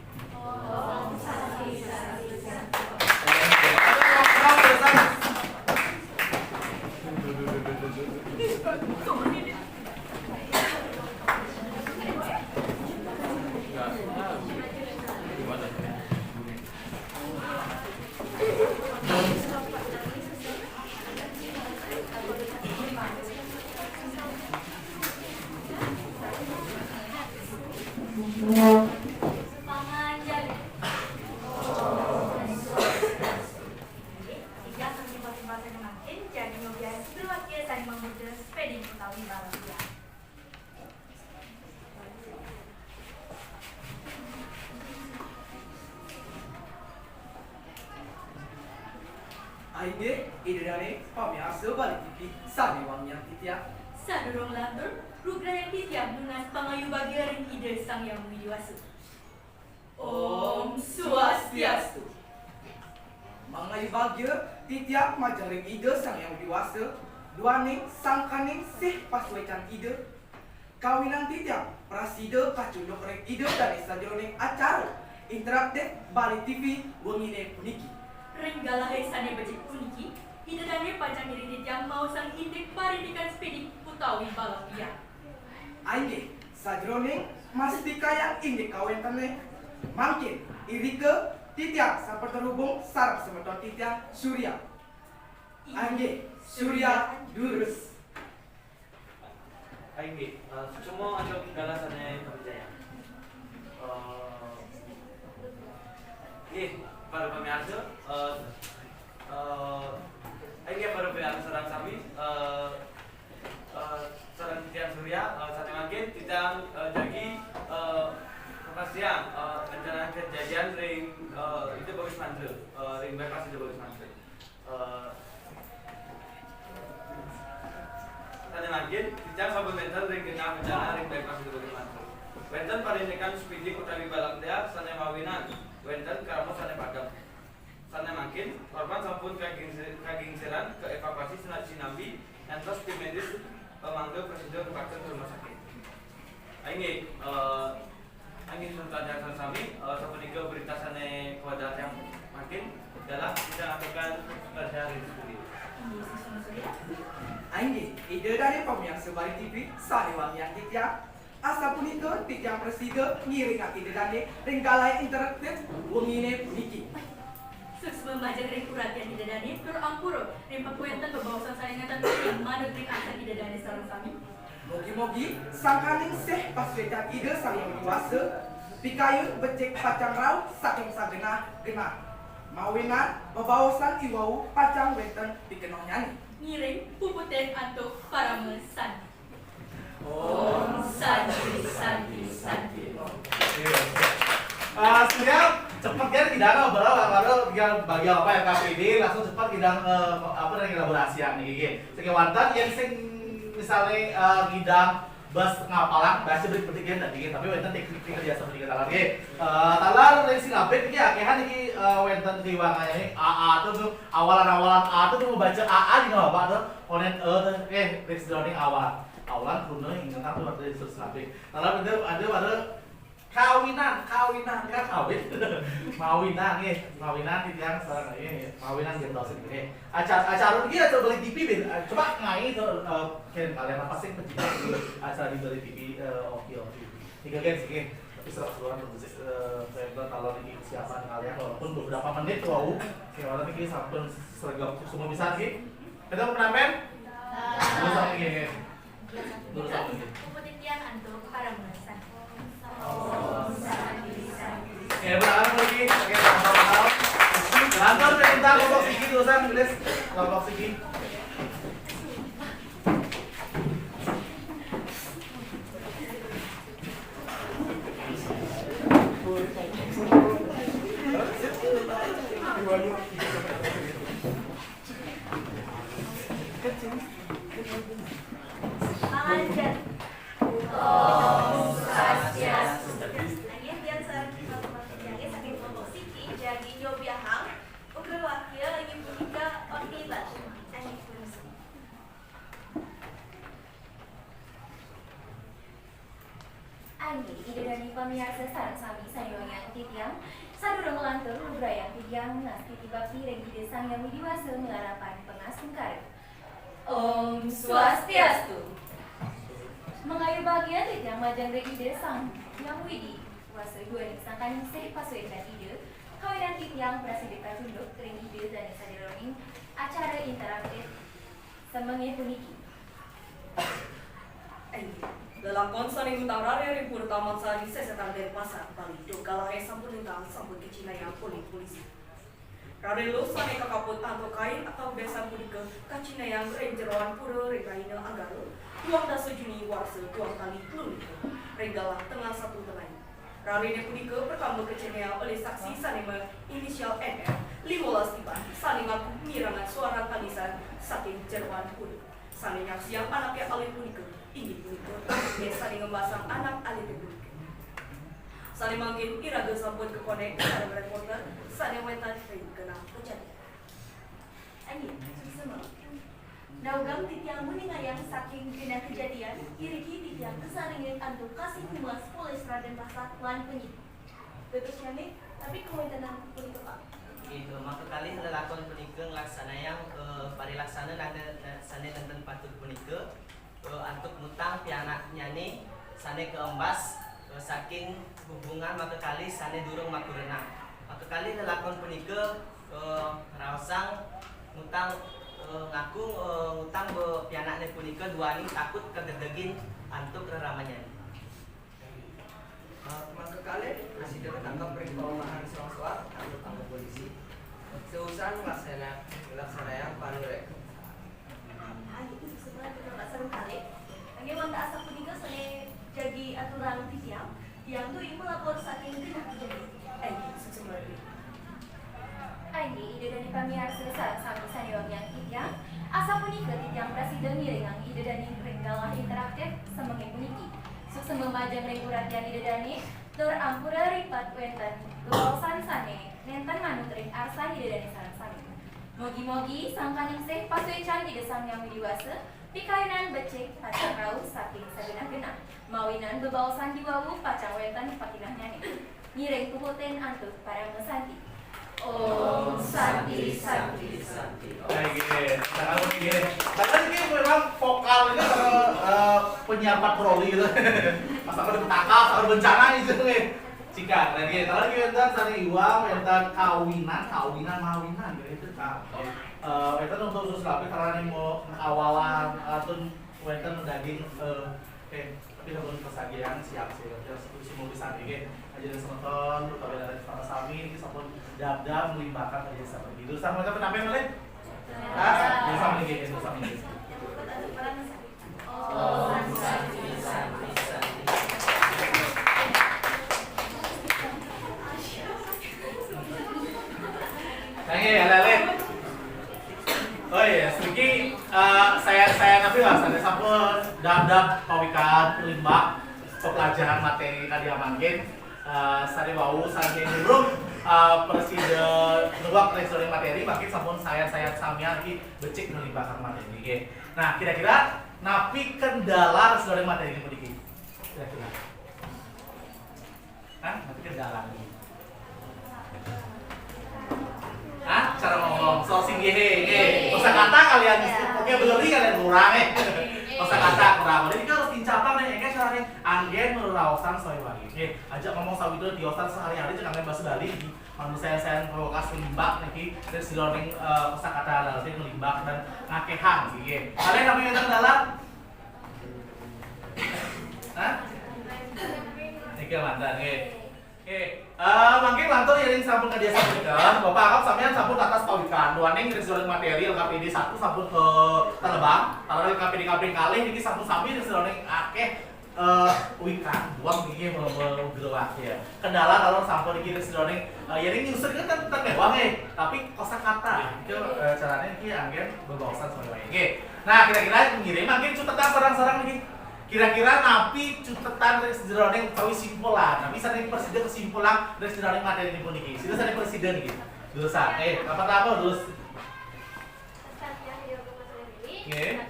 Panganjali. Inggih, inggih, saking pati-pati mangkin, jagi nyobiahang sedulur sané mangguda spéding utawi balapia. Inggih, Ida dané pamiarsa Bali T V sané wangiang titiang. Sadurung lantur, lugrayang titiang nunas pangayu bagia ring Ida Sang Hyang Widhi Wasa. Om Swastiastu. Mangayu bagia titiang majeng ring Ida Sang Hyang Widhi Wasa, duaning sangkaning sih pasuécan Ida. Kawinan titiang prasida kacunduk ring Ida dané sajeroning acara interaktif Bali T V wenginé puniki. Ring galahé sané becik puniki, Ida dané pacang ngiring titiang maosang indik parindikan spéding utawi balapia. Inggih, sajeroning mastikayang indik kawéntené, mangkin irika titiang sampun terhubung sareng semeton titiang Surya. Inggih, Surya durus. Inggih, eh, suksma antuk galah sané kawijayang. Eh, inggih, para pamiarsa, eh, eh, inggih, para pamiarsa sareng sami, eh, eh, sareng titiang Surya, eh, sané mangkin titiang, eh, jagi, eh, kapastiang, eh, rencana kajajian ring, eh, Ida Bagus Mantra, eh, ring bypass Ida Bagus Mantra. Eh, sané mangkin, titiang sampun wénten ring genah bencana ring bypass Ida Bagus Mantra. Wénten parindikan spéding utawi balapia sané mawinan wénten krama sané padem. Sané mangkin, korban sampun kagingsi-, kagingsiran kaévakuasi sina-, sinambi ngantos tim medis, eh, mangda prasida rupakan ka rumah sakit. Inggih, eh, inggih, sareng titiang sami, eh, sapunika berita sané kawadar titiang mangkin, dalah kita aturkan kepada ring studio. Inggih, Ida dané pamiarsa Bali T V sané wangiang titiang. Asapunika titiang prasida ngiringang Ida dané ring galahé interaktif wenginé puniki. Suksma majeng ring uratian Ida dané, tur ampura ring pawénten bebaosan sané ngaten manut ring aksen Ida dané sareng sami. Mugi-mugi sangkaning sih pasuécan Ida Sang Hyang Widhi Wasa, pikayun becik pacang rauh saking sagenah-genah. Mawinan bebaosan iwau pacang wénten pikenohnyané. Ngiring puputang antuk parama santi. Om Santi, Santi, Santi, Om. Iya. Eh, sebenarnya cepet kan, tidak ada, baru, baru tinggal bagi apa R K P D, langsung cepet kita, eh, apa namanya, elaborasi ya nih, gitu. Saking wénten yang sing misalnya, eh, ngidang bas ngapalang, baca bedik-bedik kan tadi, tapi wénten teknik-teknik kerja seperti kita lagi. Eh, taler dari Singapura ini akéhan ini, eh, wénten di warnanya ini A A tuh, tuh awalan-awalan A tuh, tuh baca A A di nggak apa tuh, konen E tuh, eh, dari sedoning awal. Awalan kuno ingat aku waktu di Singapura. Taler itu ada pada kawinan, kawinan, kan kawin. Mawinan, nggih. Mawinan titiang sareng, nggih. Mawinan gentosin, nggih. Acara, acara iki acara Bali T V, Ben. Eh, coba ngai to, eh, kén kalian apa sih pencinta acara di Bali T V, eh, oke, oke. Tiga kan sih, nggih. Tapi serak-seruan, eh, saya bilang kalau ini siapa kalian, walaupun beberapa menit, wow. Kayak malam ini sampun sregep semua bisa, nggih. Kita mau penampen? Terus apa, nggih, nggih? Terus apa, nggih? Puput titiang antuk parama santi. Oke, berapa lagi? Oke, sama-sama. Lantur, kita kelompok siki, tulisan tulis kelompok siki. Inggih, Ida dané pamiarsa sareng sami sané wangiang titiang, sadurung nglantur lugrayang titiang ngastiti bakti ring Ida Sang Hyang Widhi Wasa malarapan pangasungkara. Om Swastiastu. Mangayubagia titiang majeng ring Ida Sang Hyang Widhi Wasa duaning sangkaning sih pasuécan Ida, kawinan titiang prasida kacunduk ring Ida dané sajeroning acara interaktif samanggih puniki. Inggih. Lelakon sané ngutang raris ring Pura Taman Sari, Sesetan Denpasar, Bali. Duk galahé sampun lintang, sampun kacinayang olih polisi. Raris luh sané kakaput antuk kain atau bésan punika kacinayang ring jeroan pura ring rahina Anggara, duang dasa Juni warsa duang tali telu likur, ring galah tengah satu tengai. Rariné punika pertama kacinayang olih saksi sané mainisial N F, limolas tiban, sané ngaku mirengang suara tangisan saking jeroan pura. Sané nyaksiang anaké alit punika, inggih punika anaké sané ngembasang anak alité punika. Sané mangkin iraga sampun kakonék sareng reporter sané wénten ring genah kajadian. Inggih, suksma. Nawegang titiang nguningayang saking genah kajadian, iriki titiang kasarengin antuk Kasih Humas Polres Raden Pasar lan penyidik. Dados nyané, napi kawéntenan punika, Pak? Inggih, maka kalih lelakon punika nglaksanayang, eh, parilaksana nanda-, na-, sané nénten patut punika, eh, antuk ngutang pianaknyané sané kaembas, eh, saking hubungan maka kalih sané durung makurenan. Maka kalih lelakon punika, eh, raosang ngutang, eh, ngaku, eh, ngutang be-, pianakné punika duaning takut kagedegin antuk reramanyané. Eh, maka kalih, prasida katangkep ring paumahan soang-soang antuk anggota polisi. Seusan nglaksana-, nglaksanayang panuréksa. Ayu, suksma, Bapak sareng kalih. Inggih wantah asapunika sané jagi aturang titiang, tiang Dwi malapor saking genah kajadian. Inggih, suksma. Inggih, Ida dané pamiarsa sareng sami sané wangiang titiang, asapunika titiang prasida mirengang Ida dané ring galah interaktif samanggih puniki. Suksma majeng ring uratian Ida dané, tur ampura ripat wénten bebaosan sané nénten manut ring arsan Ida dané sareng sami. Mogi-mogi sangkaning sih pasuécan Ida Sang Hyang Widhi Wasa pikayunan becik pacang rauh saking sagenah-genah, mawinan bebaosan diwawu pacang wénten pakinahnyané. Ngiring puputin antuk parama santi. Om Santi, Santi, Santi. Om. Nah, gini, sekarang gini. Sekarang ini memang vokal ini kalau, eh, penyiar patroli gitu. Pas aku dipetaka, kalau bencana gitu nih. Cika, nah, gini, kalau lagi wénten sané iwang, wénten kawinan, kawinan, mawinan, gitu, Cika. Eh, wénten untuk khusus tapi karena ini mau awalan, atau wénten daging, eh, eh, tapi sampun pesagihan siap sih, ya, semua bisa nih, aja dan semeton, lu kawin dari sama sami, ini sampun dab-dab melibatkan aja sama gitu. Sama macam penampilan boleh? Ah, bisa nih, gitu, sama gitu. Nangis, ya, Lele. Oh iya, sedikit, eh, saya, saya tapi lah, saya sampun dab-dab pawikan limbak pepelajaran materi tadi mangkin, eh, sané wau sané durung, eh, prasida nuwak ring materi, mangkin sampun saya, saya samian iki becik nglimbak materi, nggih. Nah, kira-kira napi kendala ring materi puniki? Kira-kira. Hah? Napi kendala? Hah? Cara ngomong, so singgih, nggih. Kosakata kalian, vocabulary kalian kurang, eh. Kosakata kurang. Jadi kita harus dincapang nih, ya, cara nih. Anggén ngraosan sawi-sawi. Nggih, aja ngomong sawitra tiosan sehari-hari cek anggén basa Bali. Manusia saya provokasi limbak niki, terus di learning, eh, kosakata lalase limbak dan ngakehan, nggih. Kalian napi wénten kendala? Hah? Niki mantan, nggih. Oke, eh, mangkin lantur ring sampun kadiasa punika, Bapak Akap samian sampun tatas pawikan, duaning ring sajeroning materi L K P D satu sampun, eh, kalebang, taler L K P D kaping kalih niki sampun sami ring sajeroning akeh, eh, wikan, duang niki mel-, mel-, growak ya. Kendala kalau sampun niki ring sajeroning, eh, ya ring nyusun kan ten-, ten mewah nggih, tapi kosakata, itu, eh, caranya niki anggén bebaosan semuanya nggih. Nah, kira-kira ngiring mangkin cutetan sareng-sareng niki. Kira-kira napi cutetan ring sajeroning utawi simpulan? Napi sané prasida kasimpulang ring sajeroning materi puniki? Sira sané prasida niki. Durusang. Eh, apa tak apa, durus. Nggih.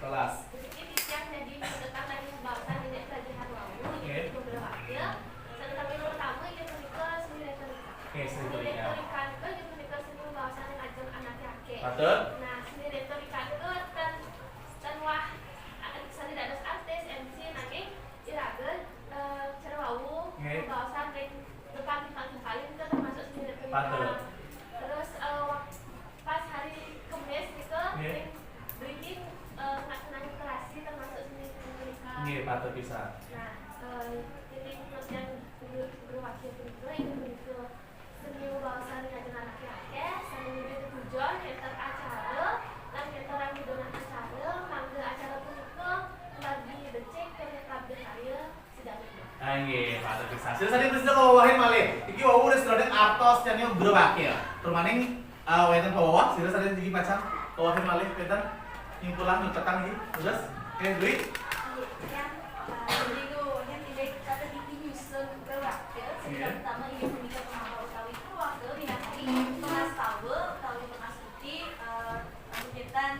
Kelas. Nggih. Betul. Nah, seni retorika itu kan, kan wah, akan seni dados artis, M C, nanging iraga, eh, cara wau, nggih, pembaosan ring depan titiang sengkalih itu termasuk seni retorika. Patut. Terus, eh, wak-, pas hari Kemis itu, nggih, ring mriki, eh, pelaksanaan literasi termasuk seni retorika. Nggih, patut pisan. Nah, eh, ini yang guru, guru wakil punika, inggih punika seni bebaosan ngajeng anak akeh, seni nggih tetujon enten acara, lan enten rambudonan acara, mangga acara punika margi becik ken tetap berkarya sedaya. Ah, nggih, patut pisan. Sira sami terus kawawahin malih. Iki wau wis sedoten artos tiang guru wakil. Rumaning, ah, wenten pawawah, sira sami niki pacang kawawahin malih, wenten nyimpulang, nyutetang iki. Terus, oke, Dwi? Ya, eh, jadi itu, yang tidak kata dipinyu Sun Kewakil, sing, iya, pertama inggih punika pemaham utawi keluarga minangkani pengastawa utawi pengastuti, eh, kegiatan,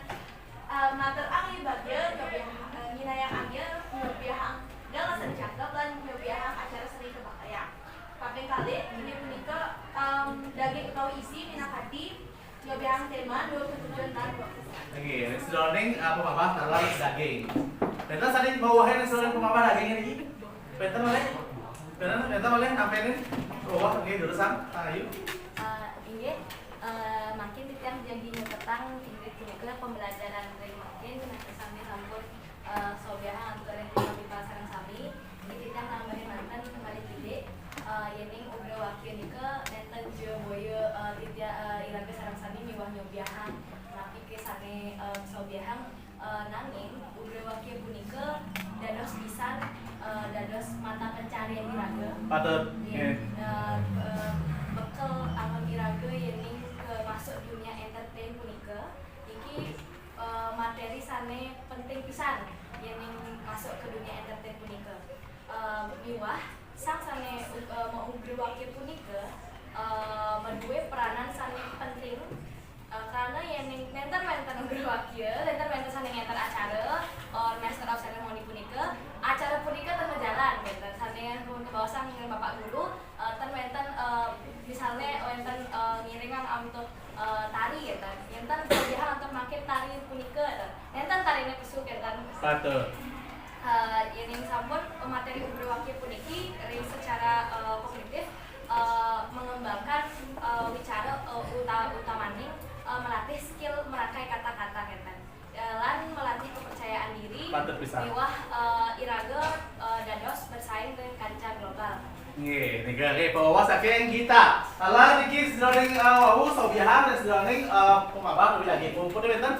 eh, matur angin bagya, nyobiah, eh, nyinayang angin, nyobiahang gala seni jangkep, lan nyobiahang acara seni kebaktian. Kaping kalih inggih punika, em, daging utawi isi minangkadi nyobiahang tema, dua ketujuan, lan dua kesan. Oke, ring sedoning, eh, pemaham taler daging. Wenten sami mawahin ring sedoning pemaham daging niki? Wenten malih? Wenten, wenten malih nampenin? Oh, wah, nggih, durusang, Ayu. Eh, inggih, eh, mangkin titiang jagi nyutetang inggih punika pembelajaran ring mangkin, nah, sami sampun, eh, sobiahang antuk ring Ibu Pipa sareng sami. Inggih titiang nambahin manten malih titik, eh, yening Ugra Wakya nika nenten ja boya, eh, titiang, eh, iraga sareng sami miwah nyobiahang napi ke sane, eh, sobiahang. Eh, nanging, Ugra Wakya punika dados pisan, eh, dados mata pencarian iraga. Patut. Nggih. Nggih. Eh, eh, bekel angon iraga yening ke masuk dunia entertain punika. Niki, eh, materi sane penting pisan yening masuk ke dunia entertain punika. Eh, miwah sang sane, eh, maugra wakya punika, eh, madue peranan sane penting. Eh, karena yening nenten wenten ugra wakya, nenten wenten sane ngenter acara, or master of ceremony punika, acara punika ten majalan, nenten sane pun kebawasan dengan Bapak Guru, eh, ten wenten, eh, misalnya wenten, eh, ngiringang antuk, eh, tari, nenten, nenten kelebihan antuk makin tari punika, nenten, nenten tarine pesu, nenten. Patut. Eh, yening sampun materi ugra wakya puniki ring secara, eh, kognitif, eh, mengembangkan, eh, wicara, eh, uta-, utamaning, eh, melatih skill merakai kata-kata, nenten. Eh, lan melatih kepercayaan diri, patut pisan, miwah, eh, iraga, eh, dados bersaing dengan kancah global. Nggih, nika nggih, pembawa saking Gita. Lan niki sedoning, eh, wau sobiahang dan sedoning, eh, pemabah lebih lagi. Mumpuni wenten?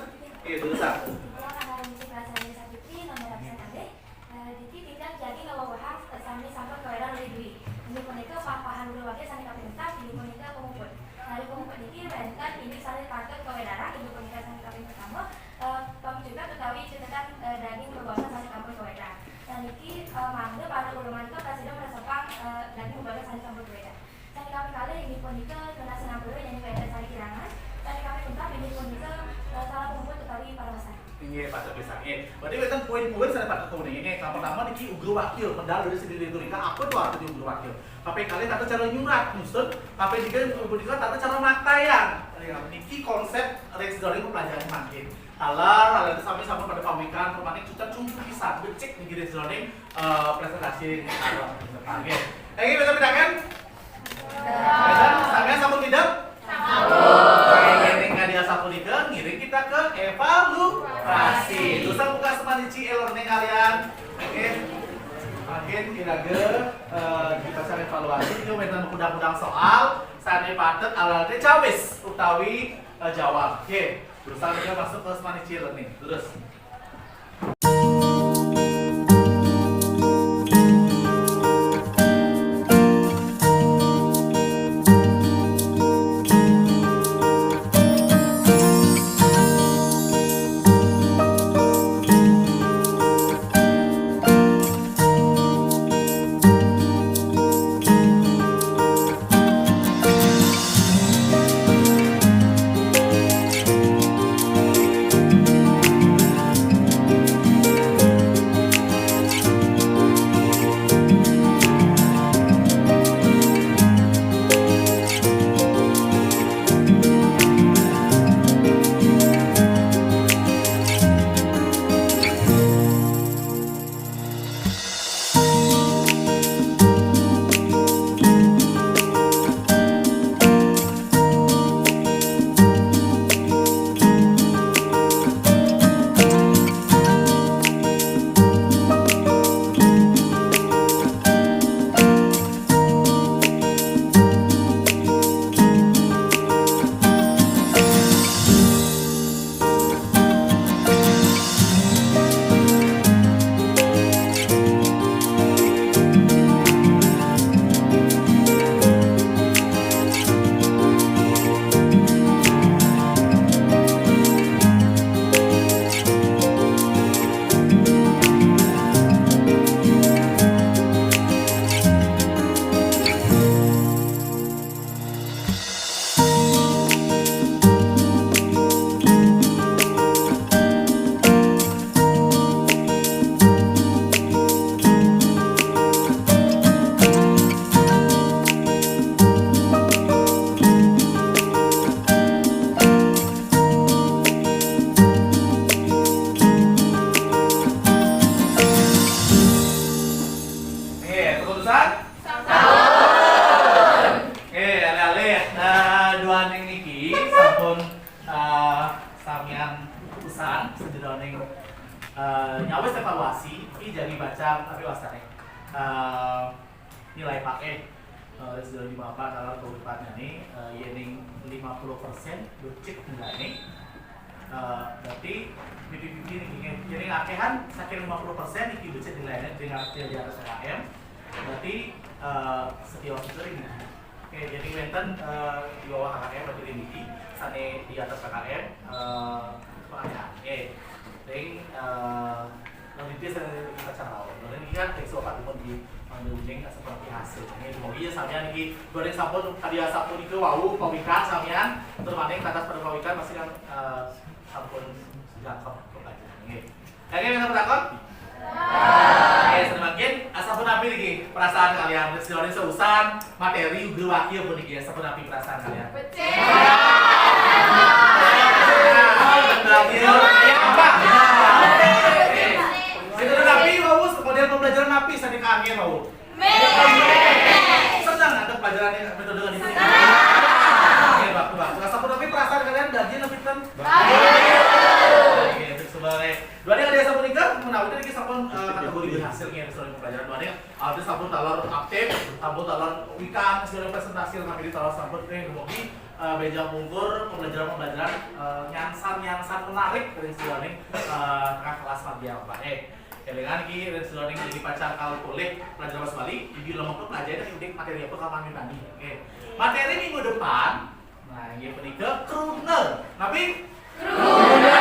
Nggih, durusang. Kula Anarwinci Prasari Saputri, nomor absen kalih. Eh, niki titiang jagi ngawawahang, eh, sami sampun kaweran olih Dwi. Inggih punika pah-pahan ugra wakya sane kaping empat, inggih punika pamuput. Nalika pamuput niki wenten indik sane patut kawedarang, inggih punika sane kaping pertama, eh, pamujudang utawi cutetan, eh, daging perbaosan sane sampun kawedar. Nah, niki, eh, mangda para uleman prasida mresepang, eh, daging perbaosan sane sampun kawedar. Sane kaping kalih inggih punika tunas ngampura yen wenten sane kirangan. Sane kaping empat inggih punika, eh, salah pamuput utawi paraosan. Inggih, patut pisan. Nggih. Berarti wenten poin-poin sane patut kauninga. Nggih, kang pertama niki ugra wakya, medal dari segi retorika, apa itu artinya ugra wakya? Kaping kalih tata cara nyurat, nyusun, kaping tiga punika tata cara maktayan. Ya, niki konsep ring sedoning pelajaran mangkin. Taler, taler sami sampun pada pawikan, pemaning cutet cungkung pisan, becik niki ring sedoning, eh, presentasi. Nggih. Niki bisa bedakan? Bedakan, sampeyan sampun midep? Sampun. Nggih, ning kadi asapunika, ngiring kita ke evaluasi. Terus buka semanici e-learning kalian. Oke. Mangkin iraga, eh, kita cari evaluasi, itu wenten kudang-kudang soal, sane patut alat-alate cawis utawi, eh, jawab. Oke. Terus kita masuk ke semanici e-learning. Terus. Evaluasi, ini jadi baca tapi wastané. Eh, nilai paké. Eh, sudah di Bapak kalau kehidupannya nih, eh, yéning lima puluh persen becik nilainé. Eh, berarti fifty fifty nih, gini. Jadi akéhan saking lima puluh persen iki becik nilainé dengan di atas K K M. Berarti eh, setiap sering. Oke, jadi wénten eh, di bawah K K M berarti di niki, sané di atas K K M, eh, Pak Aja. Oke. Ring eh, nanti dia saya kita cari tahu. Nanti ini kan tekstur Pak Timun di Mang Uning seperti hasil. Ini dumugi ya sampeyan iki. Bareng sampun tadi sampun itu wau Pak Wika sampeyan terus maning kata pada Pak Wika pasti kan eh, sampun jangkep kok aja. Oke. Oke, wénten takon? Oke, semakin asa pun napi lagi perasaan kalian. Sejauh ini seusan materi udah wakil pun iki, asa pun napi perasaan kalian. Iya, apa? Itu tapi mau model pembelajaran napi sané kangen mau. Senang ada pelajaran ini, metode ini. Oke, bagus, bagus. Asa pun napi perasaan kalian bagian napi ten. Oke, sebagai dua ada sampun nikah, menawi tadi sampun eh, kategori berhasilnya soal pelajaran dua ada. Ada sampun talor aktif, sampun talor wikan, segala presentasi lengkap di talor sampun eh dumugi eh, bénjang pungkur pembelajaran-pembelajaran eh, nyansan-nyansan menarik dari sejarah eh, tengah kelas pagi apa. Eh, élingan iki dari sejarah ini pacar kalau kulit pelajaran Mas Bali, jadi lo mau pelajari tadi udah materi apa kapan tadi. Oke. Materi minggu depan, nah, ini punika kruna. Tapi kruna.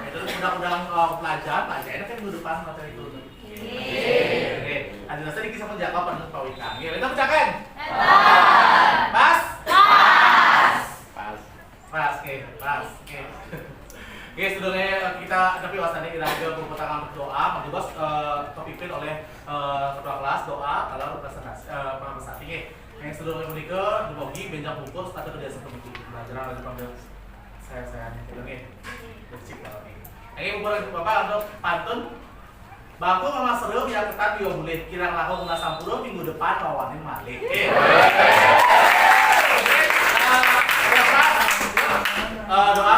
Itu undang-undang eh, pelajaran, pelajaran kan minggu depan materi kruna. Oke. Ada rasa dikit sama jawaban Pak Wika. Oke, kita pecahkan. Pas? Pas. Pas, oke, pas, oke. Oke, sebelumnya kita tapi wastané iraga pemutaran doa, Pak Bos eh, terpimpin oleh eh, ketua kelas doa kalau presentasi eh, presentasi. Oke. Yang sebelumnya menikah, dumugi bénjang pungkur, sepatu kerja seperti pelajaran dari panggil saya saya ini oke. Bersih kalau ini. Oke, pungkur Bapak untuk pantun. Baku mama seru biar ketat juga boleh kirang lahong nggak sampurna minggu depan bawain malik. Eh. Eh, doa.